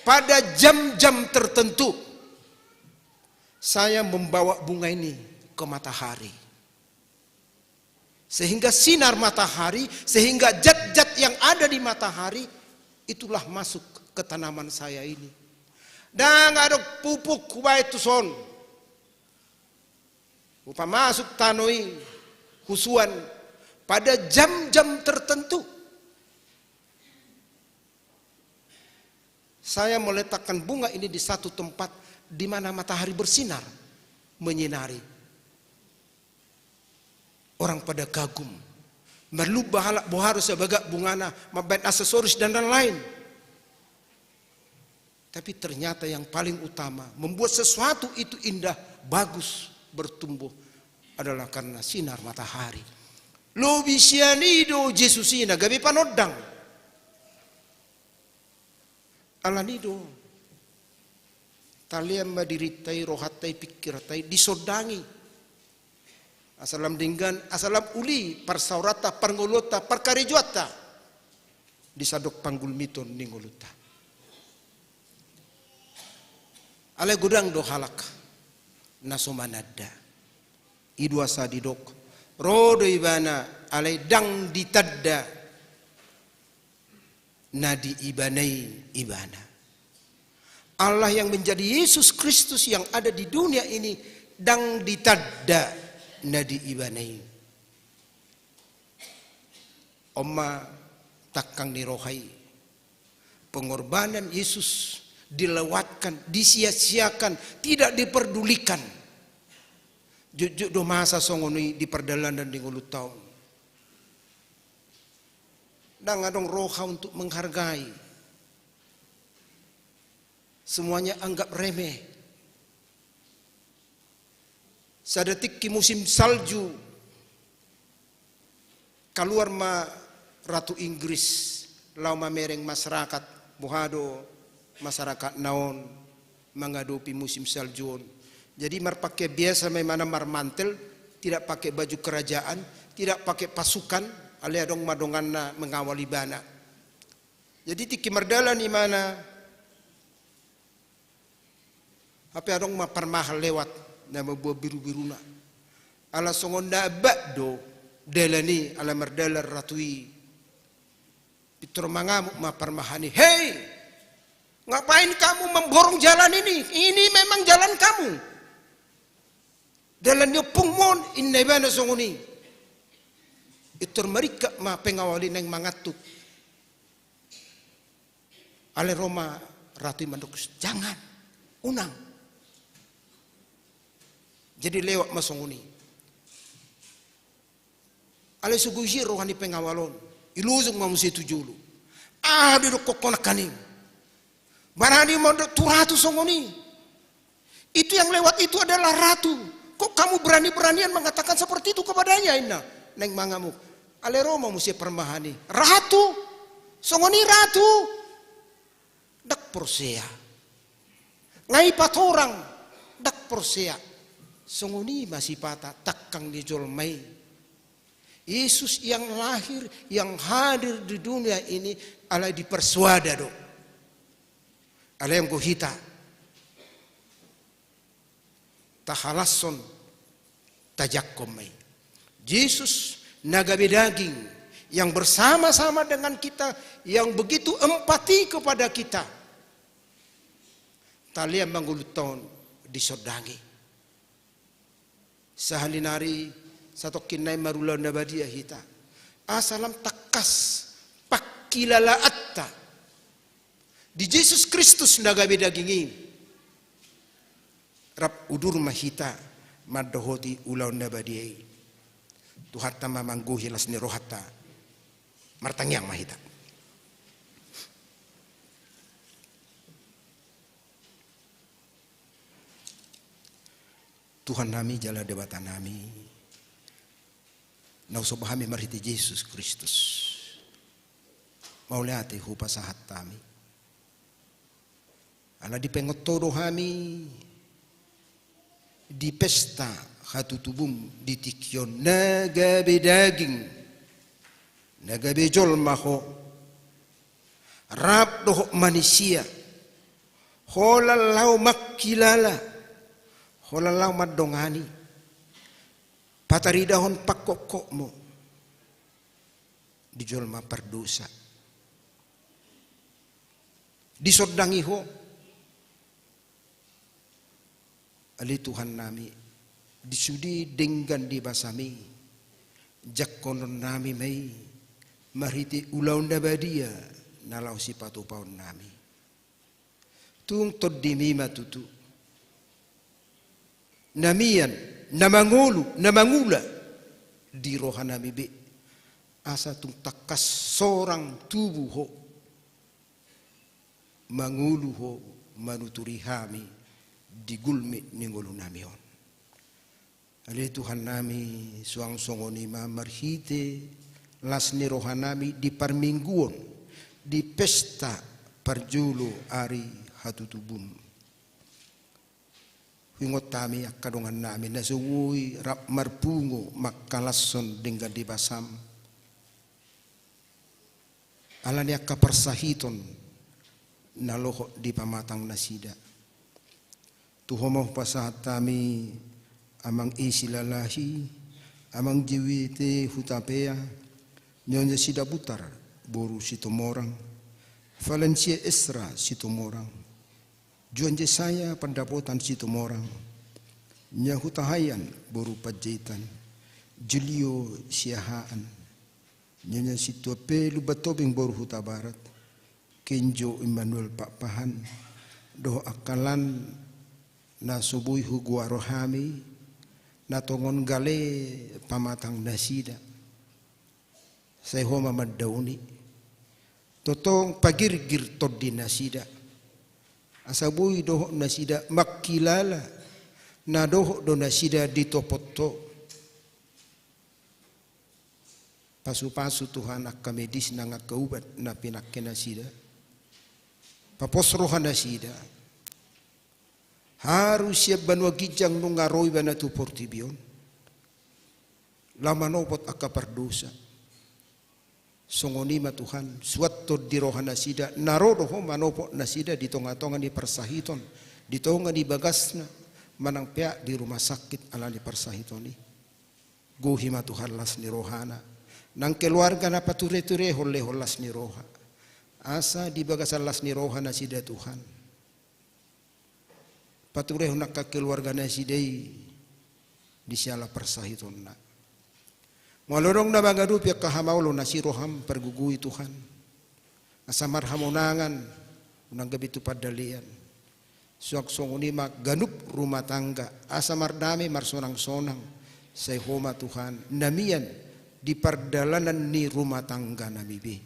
Pada jam-jam tertentu saya membawa bunga ini ke matahari. Sehingga sinar matahari, sehingga zat-zat yang ada di matahari, itulah masuk ke tanaman saya ini. Ndang adong pupuk hubaen tuson. Hupamasuk tano i, husuan pada jam-jam tertentu. Saya meletakkan bunga ini di satu tempat di mana matahari bersinar, menyinari. Orang pada kagum. Marlumba halak boha do sabagak bungana, mambaen aksesoris dan lain-lain. Tapi ternyata yang paling utama, membuat sesuatu itu indah, bagus, bertumbuh, adalah karena sinar matahari. Lobi sian i do Jesus i na gabe panondang. Alani do. Talean ma dirinta i, rohanta i, pingkiranta i, disondangi. Asa lam denggan, asa lam uli parsaoranta, parngoluonta, parkarejoanta di sandok panggulmiton ni ngolunta. Alai godang do halak na so mananda. I do asa didok, ro do ibana, alai ndang ditanda na di ibana i ibana. Allah yang menjadi Yesus Kristus yang ada di dunia ini, ndang ditanda na di ibana i. On ma tangkang ni roha i. Pengorbanan Yesus dilewatkan, disia-siakan, tidak diperdulikan. Jotjot do masa songon i di pardalanan ni ngolunta on. Ndang adong roha untuk menghargai. Semuanya anggap remeh. Sada tingki musim salju, kaluar ma Ratu Inggris, laho mamereng masyarakat, boha do masyarakat na on mangadopi musim salju on. Jadi marpakaian biasa ma ibana, marmantel, tidak pakai baju kerajaan, tidak pakai pasukan, alai adong ma donganna mengawal ibana. Jadi tingki mardalan ibana, hape adong ma parmahan lewat na mamboan birubiruna. Ala songon na bat do dalan i, ala mardalan ratu i. Pintor mangamuk ma parmahan i, "Hei, ngapain kamu memborong jalan ini? Ini memang jalan kamu. Dalan ni ompungmu on," ninna ibana songon i. Pintor maringkat ma pengawal i naeng mangantuk. Alai ro ma ratu i mandok, "Jangan, unang." Jadi lewat ma songon i. Alai so godang roha ni pengawal on, ilojung ma muse tu jolo. "Aha do didokkon ho nangkaning? Barani mandok tu ratu songon i? Itu yang lewat itu adalah ratu. Kok kamu berani-beranian mengatakan seperti itu kepadanya?" ninna. Naeng mangamuk. Alai ro ma muse parmahan i. "Ratu? Songon i ratu? Ndang porsea. Nga i patorang, ndang porsea." Songon i ma sipata tangkang ni jolma i. Yesus yang lahir, yang hadir di dunia ini, alai dipersuada do. Alai anggo hita, tahalashon, tajangkon ma i. Jesus na gabe daging, yang bersama-sama dengan kita, yang begitu empati kepada kita. Talean ma ngolunta on disondangi. Sahali nari, satongkin nai marulaon na badia hita. Asa lam tangkas pangkilalaanta di Jesus Kristus na gabe daging i. Rap udur ma hita mandohoti ulaon na badia i. Tuhanta ma manggohi las ni rohanta. Martangiang ma hita. Tuhan nami jala Debata nami, na husomba hami marhite Jesus Kristus, mauliate hupasahat hami. Ala dipaingot Ho do hami di pesta hatutubuM di tingki on, na gabe daging, na gabe jolma Ho, rap dohot manisia, holan laho mangkilala, holan laho mandongani, pataridahon pangkophopMu, di jolma pardosa. Disondangi Ho. Ale Tuhan nami, di sude denggan di basam i, jangkonon nami ma i, marhite ulaon na badia, na laho sipatupaon nami. Tung tondimi ma tutu. Na mian, na mangolu, na mangula, di roha nami be. Asa tung tangkas sorang tubu Ho. Mangolu Ho manuturi hami di gulmit ni ngolu nami on. Ale Tuhan nami, suang songon i ma marhite las ni roha nami di parmingguon, di pesta parjolo ari hatutubum. Huingot hami angka dongan nami na so boi rap marpungu mangkalashon denggan di basam. Ala ni angka parsahiton na lohot di pamatang nasida. Tu Ho ma hupasahat hami Amang E Silalahi, Amang J W T Hutapea, Nyonya Sidabutar boru Situmorang, Valencia Esra Situmorang, Juan Jesaya Pandapotan Situmorang, Nya Hutahayan boru Panjaitan, Julio Siahaan, Nyonya Situan pe Lumban Tobing boru Hutabarat, Kenjo Immanuel Pakpahan, dohot angka lan na so boi hugoar roha nami, na tongon gale pamatang nasida. Sai Ho ma mandaoni. Tongtong pagirgir tondi nasida. Asa boi dohot nasida mangkilala, na dohot do nasida ditopot Ho. Pasupasu Tuhan angka medis nang angka ubat na pinangke nasida. Papos roha nasida. Haru sian banua ginjang nunga ro ibana tu portibi on. Laho manopot angka pardosa. Songon i ma Tuhan, suanhon di roha nasida, na ro do Ho manopot nasida di tongatonga ni parsahiton, di tonga ni bagasna, manang peak di rumah sakit ala ni parsahiton i. Gohi ma Tuhan las ni rohana. Nang keluarga na patureturehon lehon las ni roha. Asa di bagasan las ni roha nasida Tuhan. Paturehon angka keluarga nasida i di siala parsahitonna. Molo adong na mangadopi angka hamaolon na siroham pargogoi Tuhan. Asa marhamonangan, unang gabe tu pandalean. Suang songon i ma ganup rumah tangga, asa mardame marsonangsonang, sai Ho ma Tuhan, na mian di pardalanan ni rumah tangga nami be.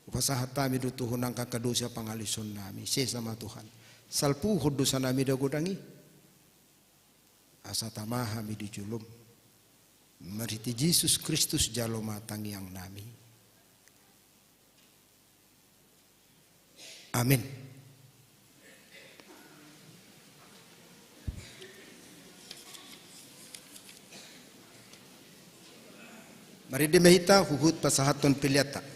Hupasahat hami do tu Ho nang angka dosa pangalison nami, sesa ma Tuhan. Salpuhon dosa nami na godang i. Asa tama hami di jolom. Marhite Jesus Kristus jalo ma tangiang nami. Amin. Marende ma hita huhut pasahathon peleanta.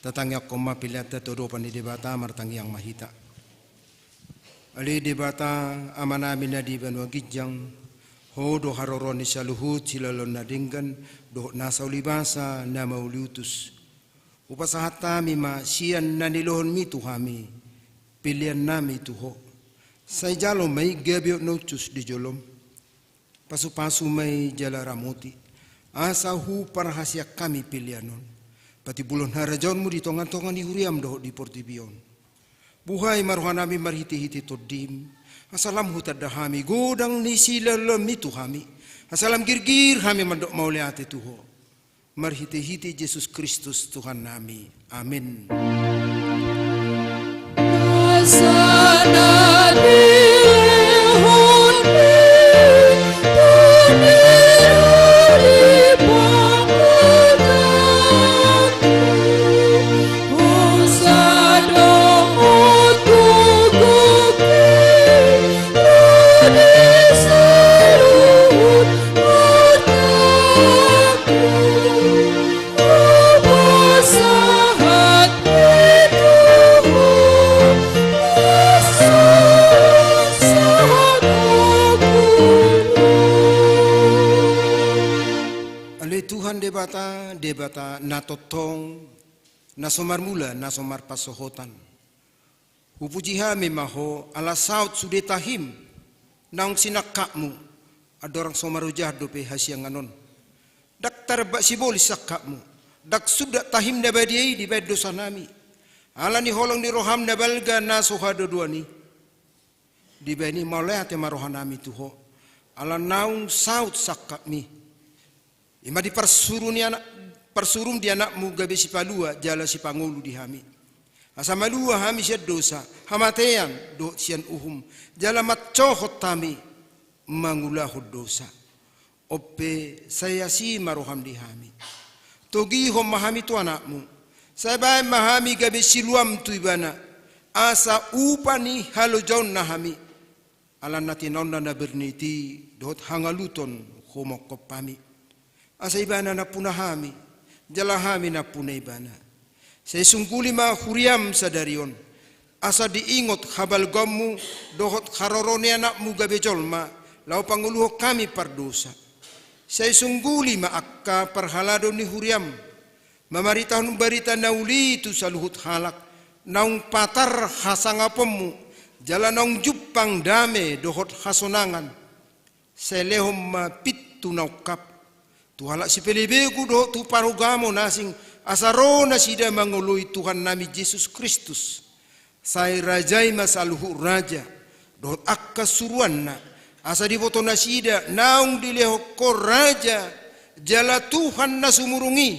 Tatangiangkon ma peleanta tu adopan ni Debata, martangiang ma hita. Ale Debata, Amanami na di banua ginjang, Ho do haroroan ni saluhut silaloan na denggan dohot nasa ulibasa na mauliutus. Hupasahat hami ma sian na nilehonMi tu hami peleannami tu Ho. Sai jalo ma i gabe uap na hushus di jolom. Pasupasu ma i jala ramoti, asa huparhaseang hami pelean on, patimbulhon harajaonMu di tongatonga ni huriaM dohot di portibi on. Buhai ma rohanami marhitehite TondiM, asa lam hutanda hami godang ni silaloanMi tu hami, asa lam girgir hami mandok mauliate tu Ho. Marhitehite Jesus Kristus Tuhannami. Amen. Ale Tuhan Debata, Debata na tongtong, na so marmula, na so marpansohotan. Hupuji hami ma Ho, ala saut sude tahim naung sinangkapMu, andorang so marojahan dope hasiangan on. Ndang tarembat sibolis sangkapMu, ndang sundat tahim na badia i dibahen dosanami. Ala ni holong ni rohaM na balga na so hadodoan i, dibahen i mauliate ma rohanami tu Ho, ala naung saut sangkapMi. I ma di parsuru ni anak, parsuruM di AnakMu gabe sipalua jala sipangolu di hami. Asa malua hami sian dosa, hamatean, dohot sian uhum, jala mansohot hami mangulahon dosa. On pe sai asi ma rohaM di hami. Togihon ma hami tu AnakMu, sai bahen ma hami gabe siluaM tu Ibana, asa upa ni halojaonna hami. Ala na tinaonna na bernit i dohot hangaluton humongkop hami. Asa Ibana nampuna hami, jala hami nampuna Ibana. Sai sungguli ma huriaM sadari on, asa diingot habalgaonMu dohot haroro ni AnakMu gabe jolma, laho pangoluhon hami pardosa. Sai sungguli ma angka parhalado ni huriaM, mamaritahon barita na uli tu saluhut halak, naung patar hasangaponMu, jala naung jumpang dame dohot hasonangan. Sai lehon ma pintu na ungkap tu halak sipelebegu dohot tu parugamo na asing, asa ro nasida mangoloi Tuhannami Jesus Kristus. Sai rajai ma saluhut raja dohot angka suruanna, asa diboto nasida naung dilehon Ho raja jala Tuhan na sumurung i,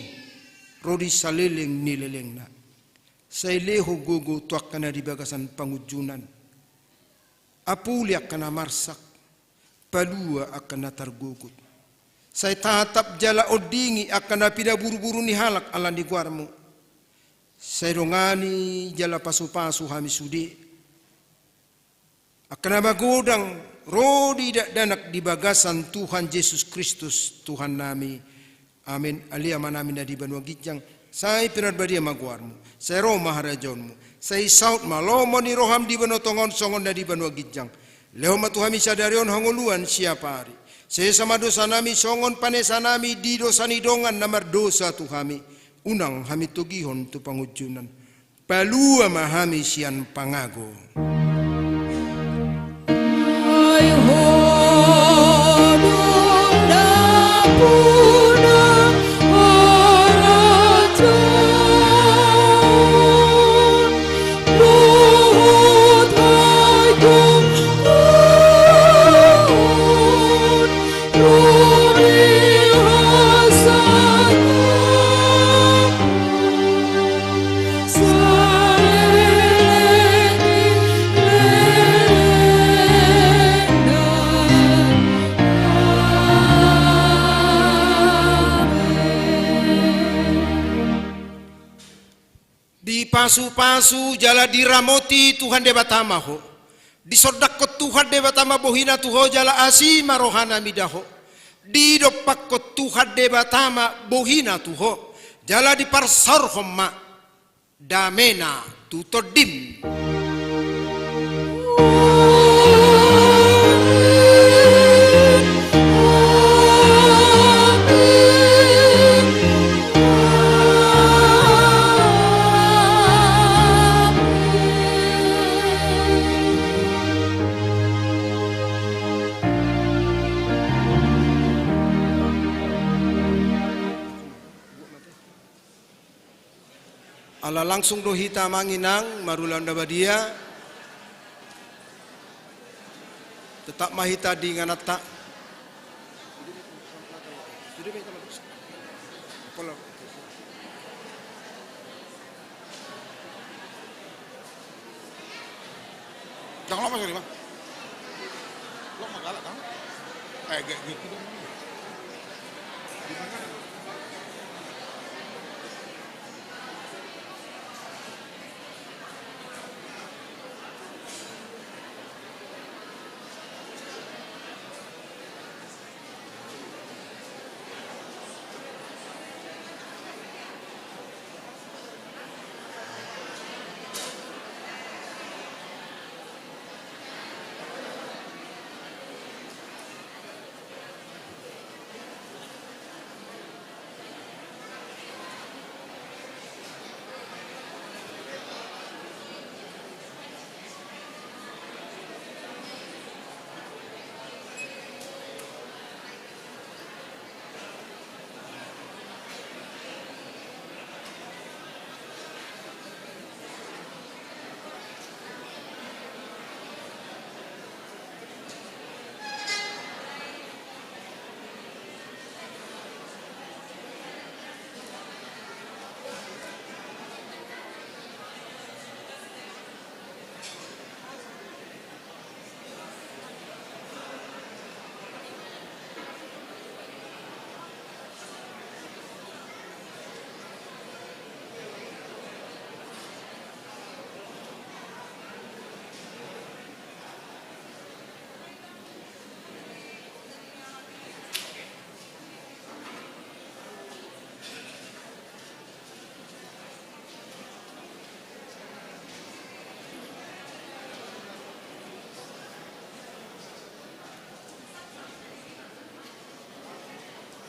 ro di saleleng ni lelengna. Sai lehon gogo tu angka na di bagasan pangunjunan, apuli angka na marsak, palua angka na targogot. Sai tatap jala ondingi angka na pinaburuburu ni halak ala ni goarMu. Sai dongani jala pasupasu hami sude, angka na magodang ro di dakdanak di bagasan Tuhan Jesus Kristus Tuhannami. Amen. Ale Amanami na di banua ginjang, sai pinarbadia ma goarMu, sai ro ma harajaonMu, sai saut ma lomo ni rohaM di banua tonga on songon na di banua ginjang. Lehon ma tu hami sadari on hangoluan siapari. Sesa ma dosanami songon panesanami di dosa ni dongan na mardosa tu hami. Unang hami togihon tu pangunjunan. Palua ma hami sian pangago. Dipasupasu jala diramoti Tuhan Debata ma ho. Disondangkon Tuhan Debata ma bohina tu ho jala asi ma rohana mida ho. Didompakkon Tuhan Debata ma bohina tu ho jala diparsaorhon ma Damena tu tondim. Ala langsung do hita, amang inang, marulaon na badia. Tetap ma hita di ingananta. Jang lama sini, Bang. Lo mah galak, Bang. Eh, gak gitu dong.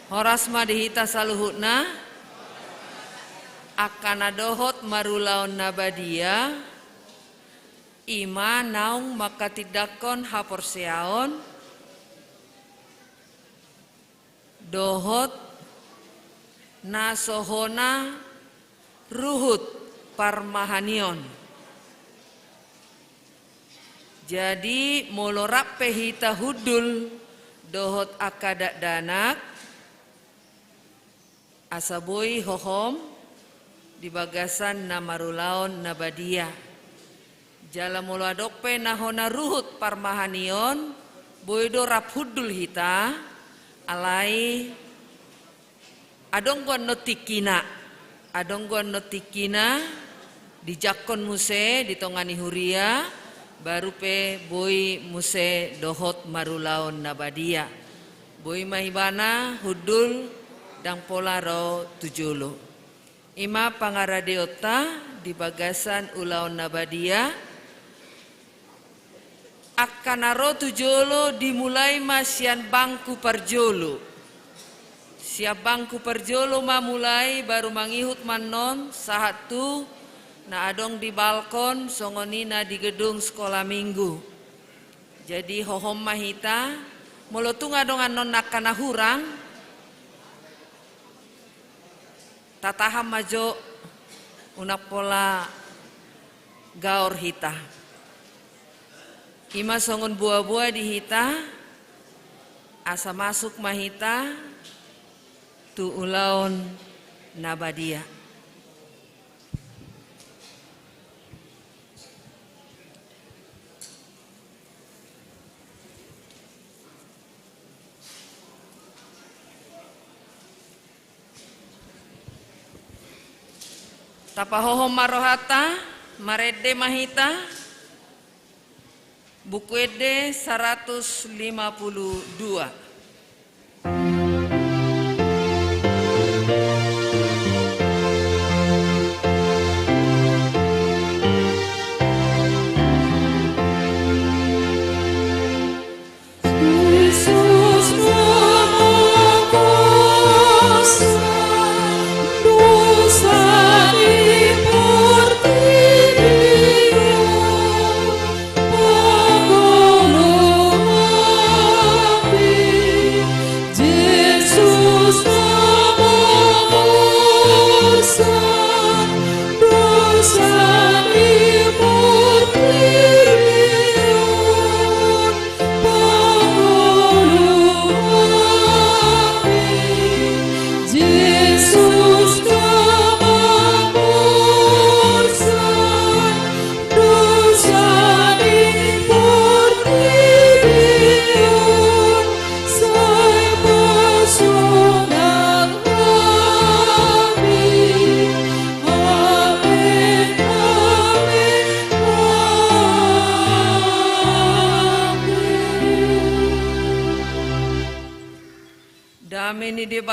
Horas ma di hita saluhutna. Angka na dohot marulaon na badia, i ma naung manghatindanghon haporseaon dohot na so hona ruhut parmahanion. Jadi, molo rap pe hita hundul dohot angka dakdanak, asa boi hohom di bagasan na marulaon na badia. Jala molo adong pe na hona ruhut parmahanion, boi do rap hundul hita, alai adong do annon tingkina, adong do annon tingkina, dijangkon muse di tonga ni huria, baru pe boi muse dohot marulaon na badia. Boi ma ibana hundul, ndang pola ro tu jolo. I ma pangaradeonta di bagasan ulaon na badia. Angka na ro tu jolo dimulai ma sian bangku parjolo. Sian bangku parjolo ma mulai, baru mangihut ma annon sahat tu na adong di balkon, songon i na di gedung sekolah minggu. Jadi, hohom ma hita, molo tung adong annon angka na hurang, tatahan ma jo, unang pola gaor hita. I ma songon boa-boa di hita, asa masuk ma hita tu ulaon na badia. Tapahohom ma rohanta, marende ma hita. Buku Ende saratus lima puluh dua.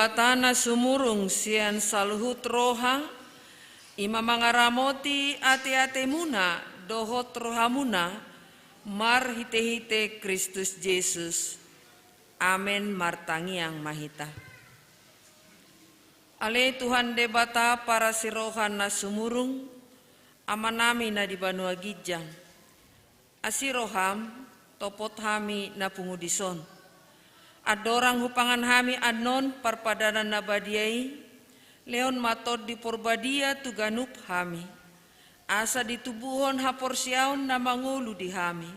Debata na sumurung sian saluhut roha, i ma mangaramoti ateatemuna dohot rohamuna marhitehite Kristus Jesus. Amen. Martangiang ma hita. Ale Tuhan Debata parasi roha na sumurung, Amanami na di banua ginjang. Asi roham, topot hami na pungu dison. Andorang hupangan hami annon parpadanan na badia i, lehon ma Tondi Porbadia tu ganup hami. Asa ditubuhon haporseaon na mangolu di hami.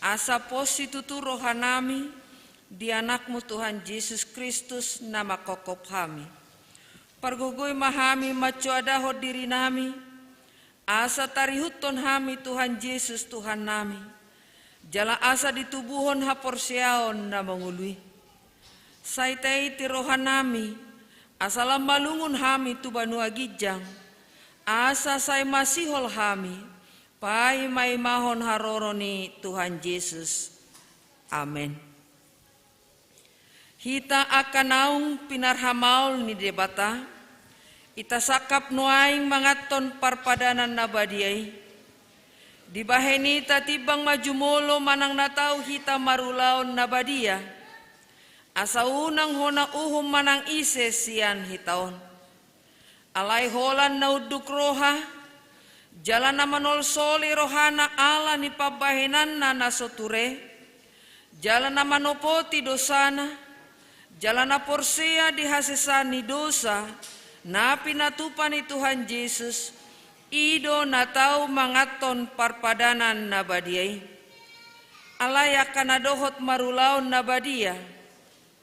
Asa pos situtu rohanami di Anakmu Tuhan Jesus Kristus na manghophop hami. Pargogoi ma hami mansoadahon dirinami, asa tarihuthon hami Tuhan Jesus Tuhannami, jala asa ditubuhon haporseaon na mangolu i. Sai taiti rohanami, asa lam malungun hami tu banua ginjang, asa sai masihol hami, paimaimahon haroro ni Tuhan Jesus. Amen. Hita angka naung pinarhamaol ni Debata, hita sangkap nuaeng manganhon parpadanan na badia i. Dibahen i tatimbang ma jumolo manang na tau hita marulaon na badia. Asa unang hona uhum manang ise sian hita on. Alai holan na unduk roha, jala na manolsoli rohana ala ni pambahenanna na so ture, jala na manopoti dosana, jala na porsea di hasesaan ni dosa, na pinatupa ni Tuhan Jesus, i do na tau manganhon parpadanan na badia i. Alai angka na dohot marulaon na badia,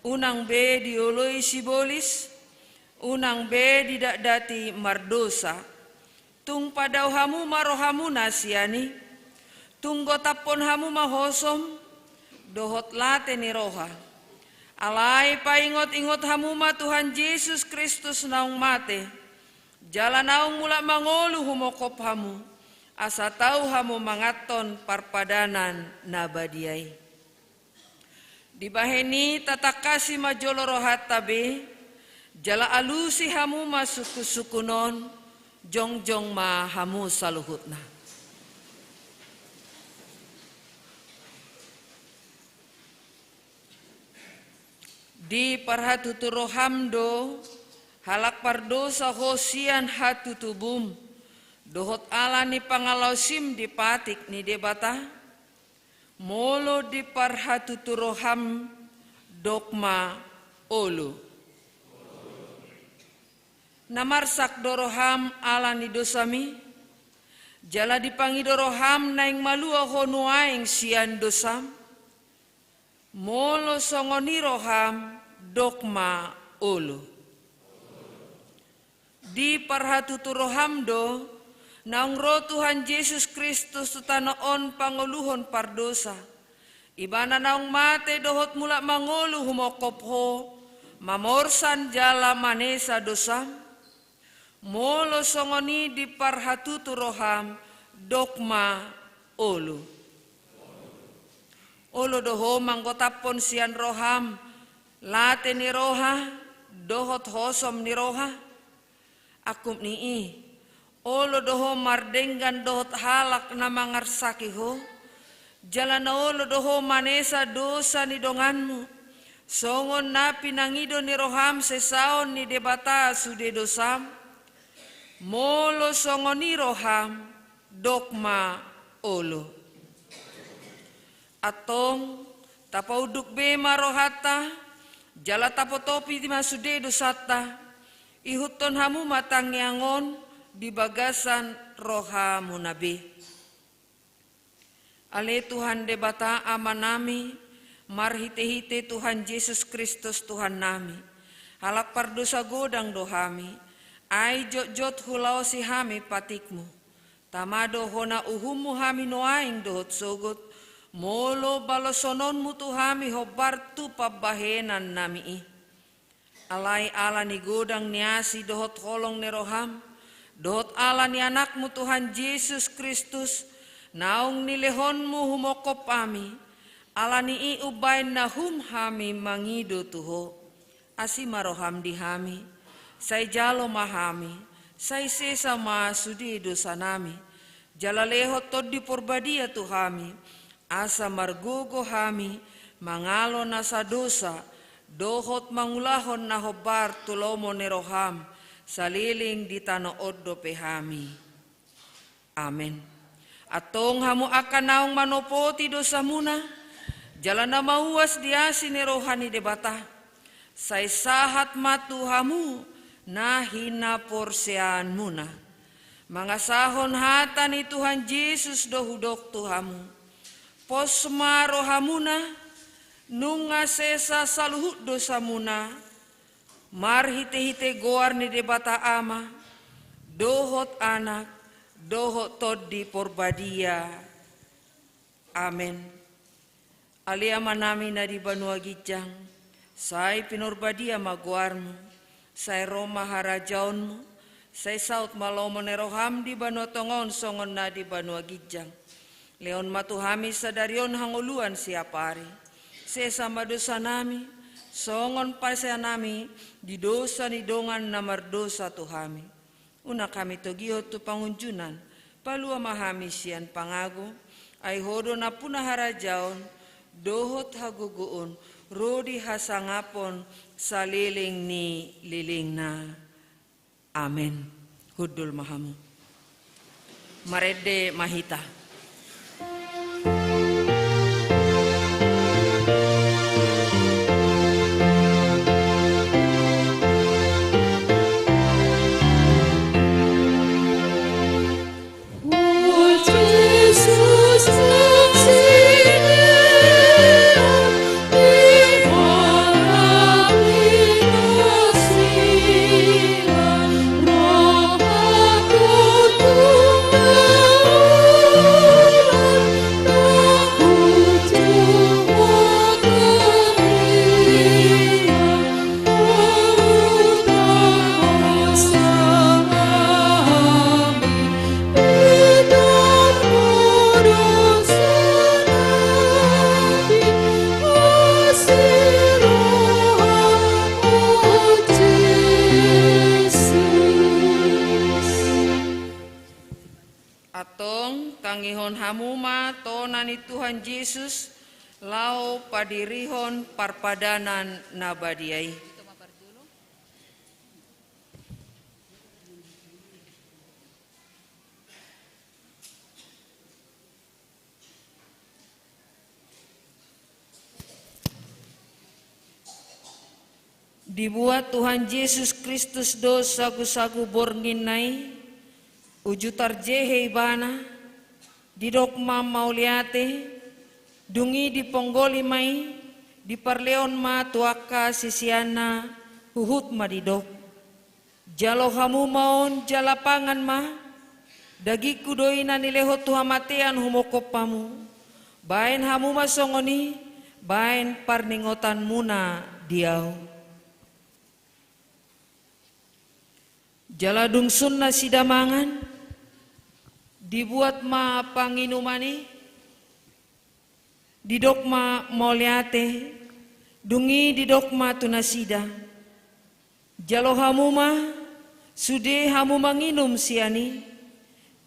unang be dioloi sibolis, unang be didatdati mardosa. Tung padao hamu ma rohamuna sian i. Tung gotaphon hamu ma hosom dohot late ni roha. Alai paingotingot hamu ma Tuhan Jesus Kristus naung mate, jala naung mulak mangolu humongkop hamu, asa tau hamu manganhon parpadanan na badia i. Dibahen i tatangkasi ma jolo rohanta be, jala alusi hamu ma sungkunsungkun on, jongjong ma hamu saluhutna. Diparhatutu roham do, halak pardosa ho sian hatutubum, dohot ala ni pangalaosim di patik ni Debata? Molo diparhatutu roham, dok ma olo. Na marsak do roham ala ni dosami, jala dipangido roham naeng malua ho nuaeng sian dosam? Molo songon i roham, dok ma olo. Diparhatutu roham do, naung ro Tuhan Jesus Kristus tu tano on pangoluhon pardosa. Ibana naung mate dohot mulak mangolu humongkop ho, mamorsan jala manesa dosam. Molo songon i diparhatutu roham, dok ma olo. Olo do ho manggotaphon sian roham late ni roha dohot hosom ni roha? Angkup ni i, olo do ho mardenggan dohot halak na mangarsaki ho? Jala na olo do ho manesa dosa ni donganmu, songon na pinangido ni roham sesaon ni Debata sude dosam? Molo songon i roham, dok ma olo. Antong, tapaunduk be ma rohanta, jala tapotopi ma sude dosanta, ihuthon hamu ma tangiang on di bagasan rohamuna be. Ale Tuhan Debata Amanami, marhitehite Tuhan Jesus Kristus Tuhannami, halak pardosa godang do hami, ai jotjot hulaosi hami patikmu. Tama do hona uhummu hami nuaeng dohot sogot, molo balosononmu tu hami hombar tu pambahenannami i. Alai ala ni godang ni asi dohot holong ni roham, dohot ala ni Anakmu Tuhan Jesus Kristus, naung nilehonmu humongkop hami, ala ni i umbaen na hum hami mangido tu ho. Asi ma roham di hami, sai jalo ma hami, sai sesa ma sude dosanami, jala lehon Tondi Porbadia tu hami, asa margogo hami mangalo nasa dosa, dohot mangulahon na hombar tu lomo ni roham, saleleng di tano on dope hami. Amen. Antong hamu angka naung manopoti dosamuna, jala na mauas di asi ni roha ni Debata, sai sahat ma tu hamu na hinaporseaonmuna. Mangasahon hata ni Tuhan Jesus do hudok tu hamu. Pos ma rohamuna, nunga sesa saluhut dosamuna, marhitehite goar ni Debata Ama, dohot Anak, dohot Tondi Porbadia. Amen. Ale Amanami na di banua ginjang, sai pinorbadia ma goarmu, sai ro ma harajaonmu, sai saut ma lomo ni roham di banua tonga on songon na di banua ginjang. Lehon ma tu hami sadari on hangoluan siapari. Sesa ma dosanami, songon paseanami di dosa ni dongan na mardosa tu hami. Unang hami togihon tu pangunjunan, palua ma hami sian pangago, ai Ho do nampuna harajaon, dohot hagogoon, ro di hasangapon, saleleng ni lelengna. Amen. Hundul ma hamu. Marende ma hita. Antong tangihon hamu ma tona ni Tuhan Jesus laho padirihon parpadanan na badia i. Dibuat Tuhan Jesus Kristus do sagusagu borngin na i, uju tarjehe Ibana, didok ma mauliate, dung i diponggoli ma i, diparlehon ma tu angka siseanna, huhut ma didok: Jalo hamu ma on jala pangan ma, dagingku do i na nilehon tu hamatean humongkop hamu. Baen hamu ma songon i, baen parningotanmuna di ahu. Jala dung sun nasida mangan, dibuat ma panginuman i, didok ma mauliate, dung i didok ma tu nasida: Jalo hamu ma, sude hamu manginum sian i.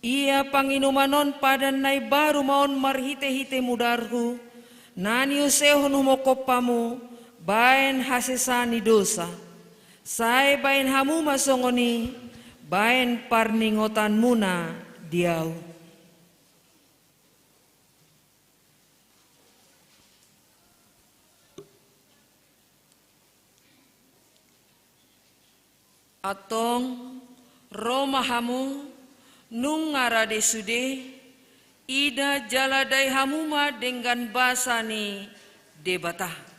Ia panginuman on padan na imbaru ma on marhitehite mudarhu, na niusehon humongkop hamu, baen hasesaan ni dosa. Sai baen hamu ma songon i, baen parningotanmuna di ahu. Antong, ro ma hamu, nunga rade sude, ida jala dai hamu ma denggan basa ni Debata.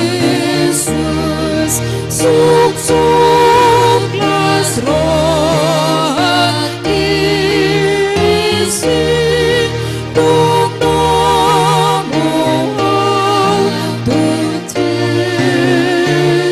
Jesus, suksuk las rohangki, sintong domu au tu Jesus.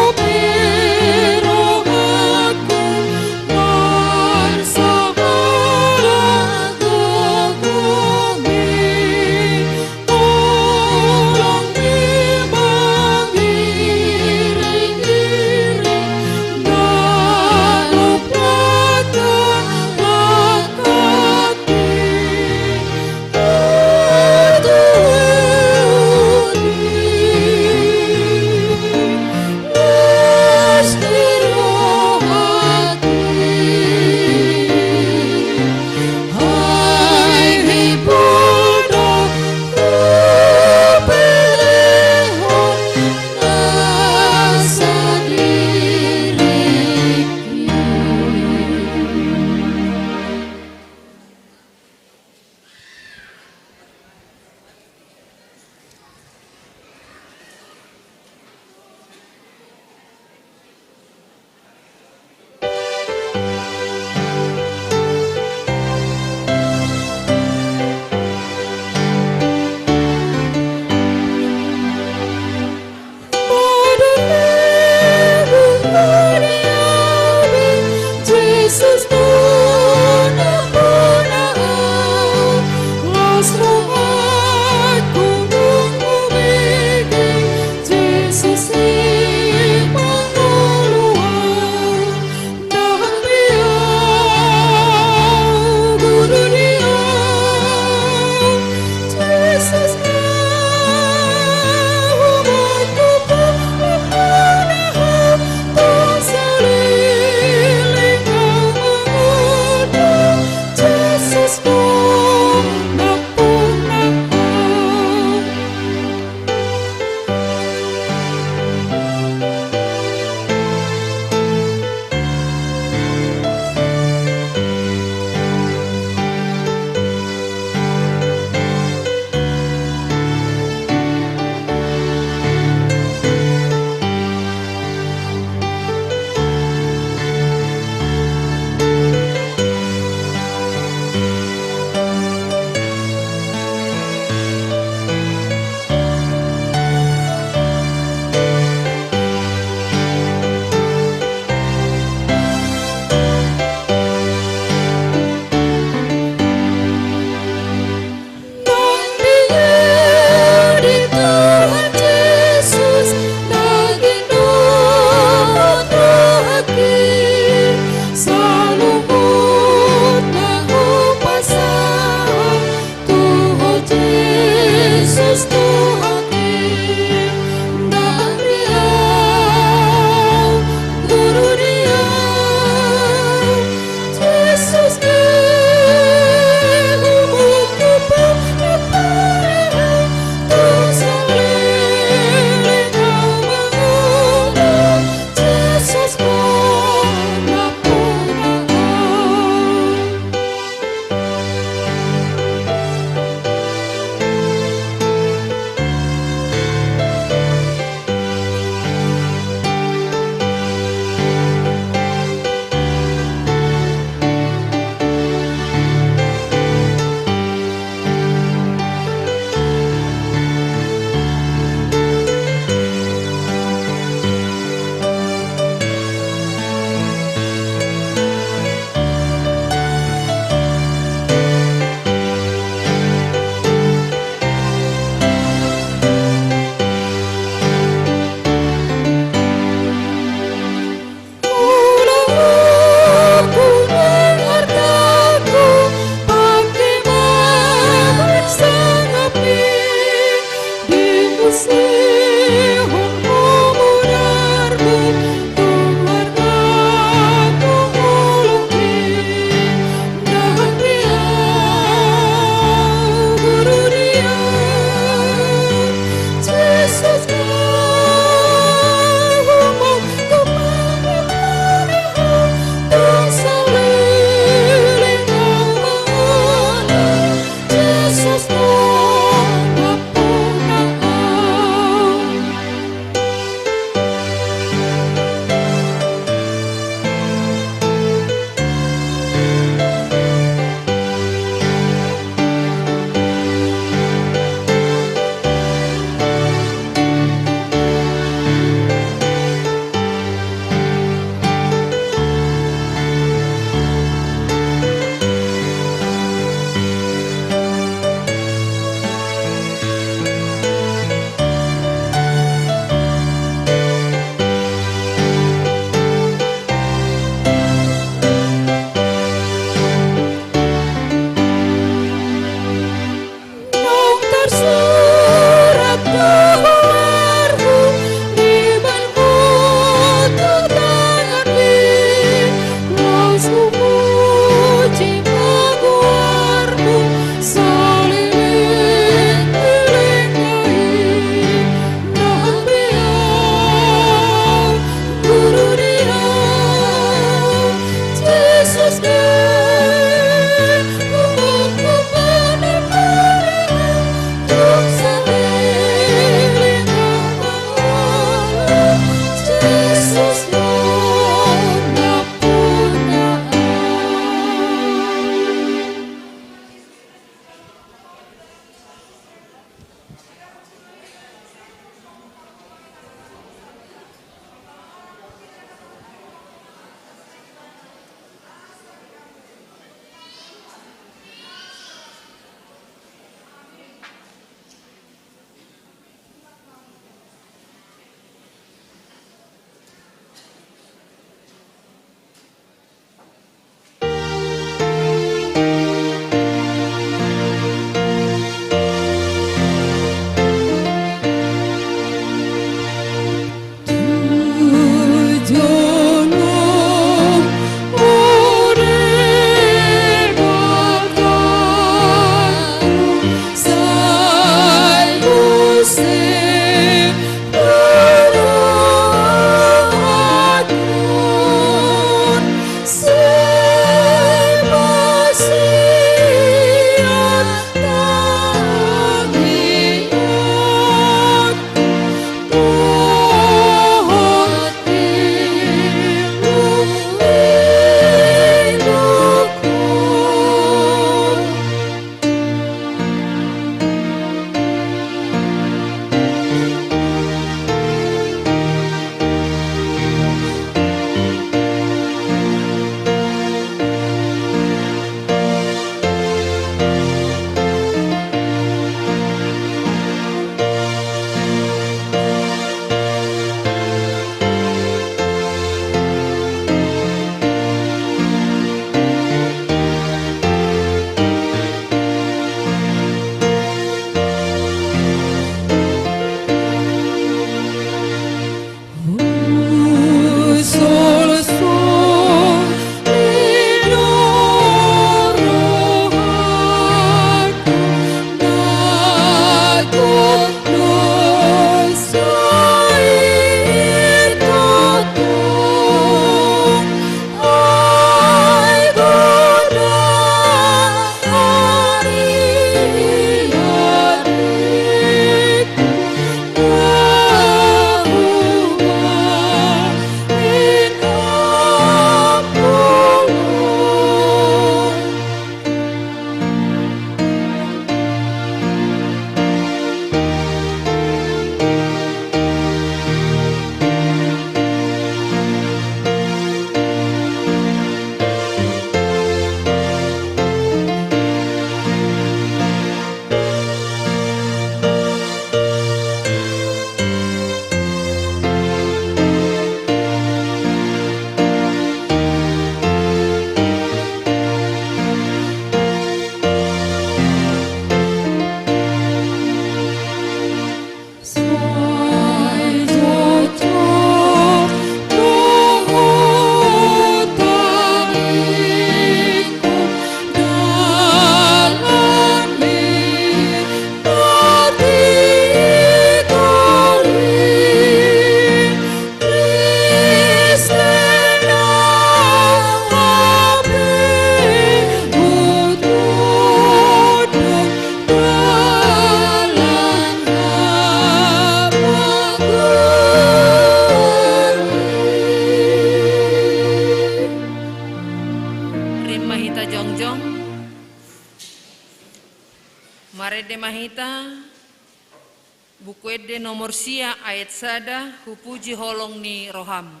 Buku ende nomor sia ayat sada, hupuji holong ni roham.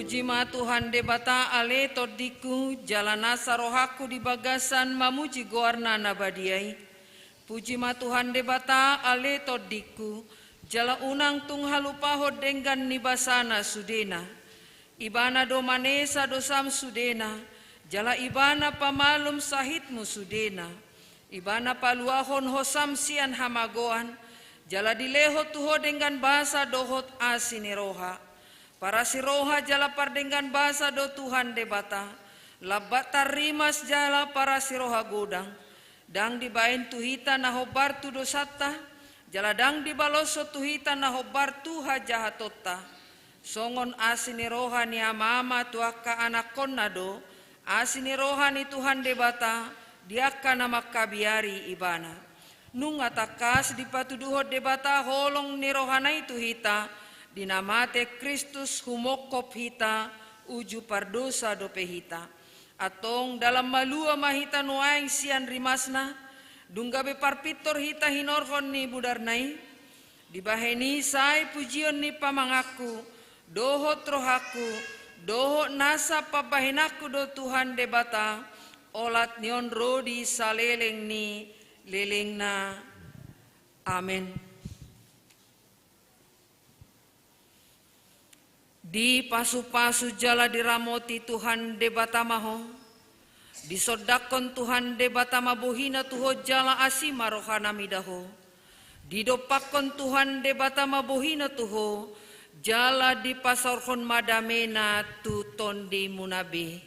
Puji ma Tuhan Debata, ale tondingku, jala nasa rohangku di bagasan mamuji goarna na badia i. Puji ma Tuhan Debata, ale tondingku, jala unang tung halupahon denggan ni basana sudena. Ibana do manesa dosam sudena, jala Ibana pamalum sahitmu sudena. Ibana paluahon hosam sian hamagoan, jala dilehon tu ho denggan basa dohot asi ni roha. Parasi roha jala pardenggan basa do Tuhan Debata, lambat tarrimas jala parasi roha godang. Ndang dibaen tu hita na hombar tu dosanta, jala ndang dibaloshon tu hita na hombar tu hajahatonta. Songon asi ni roha ni amama tu angka anakkonna do asi ni roha ni Tuhan Debata di angka na mangkabiari Ibana. Nunga tangkas dipatuduhon Debata holong ni rohana i tu hita, di na mate Kristus humongkop hita, uju pardosa dope hita. Antong dalan malua ma hita nuaeng sian rimasna, dung gabe parpintor hita hinorhon ni mudarna i. Dibahen i sai pujion ni pamanganku, dohot rohangku, dohot nasa pambahenanku do Tuhan Debata, olat ni on ro di saleleng ni lelengna. Amen. Dipasupasu jala diramoti Tuhan Debata ma ho. Disondangkon Tuhan Debata ma bohina tu ho jala asi ma rohana mida ho. Didompakkon Tuhan Debata ma bohina tu ho, jala dipasaorhon ma damena tu tondimuna be.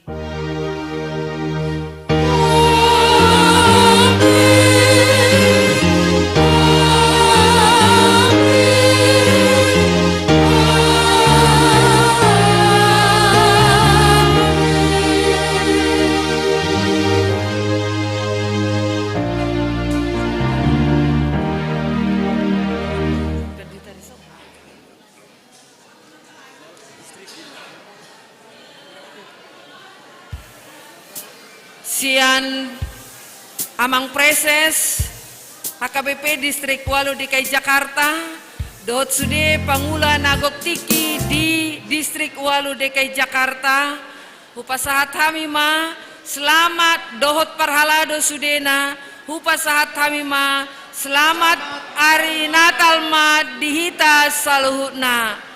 Sian Amang Preses H K B P Distrik Ualu D K I Jakarta, dohot sude pangula na gok tingki di Distrik Ualu D K I Jakarta, hupasahat hami ma selamat dohot parhalado sudena, hupasahat hami ma selamat ari Natal ma di hita saluhutna.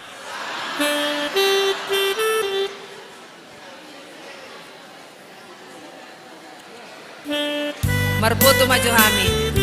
Marboto ma jo hami.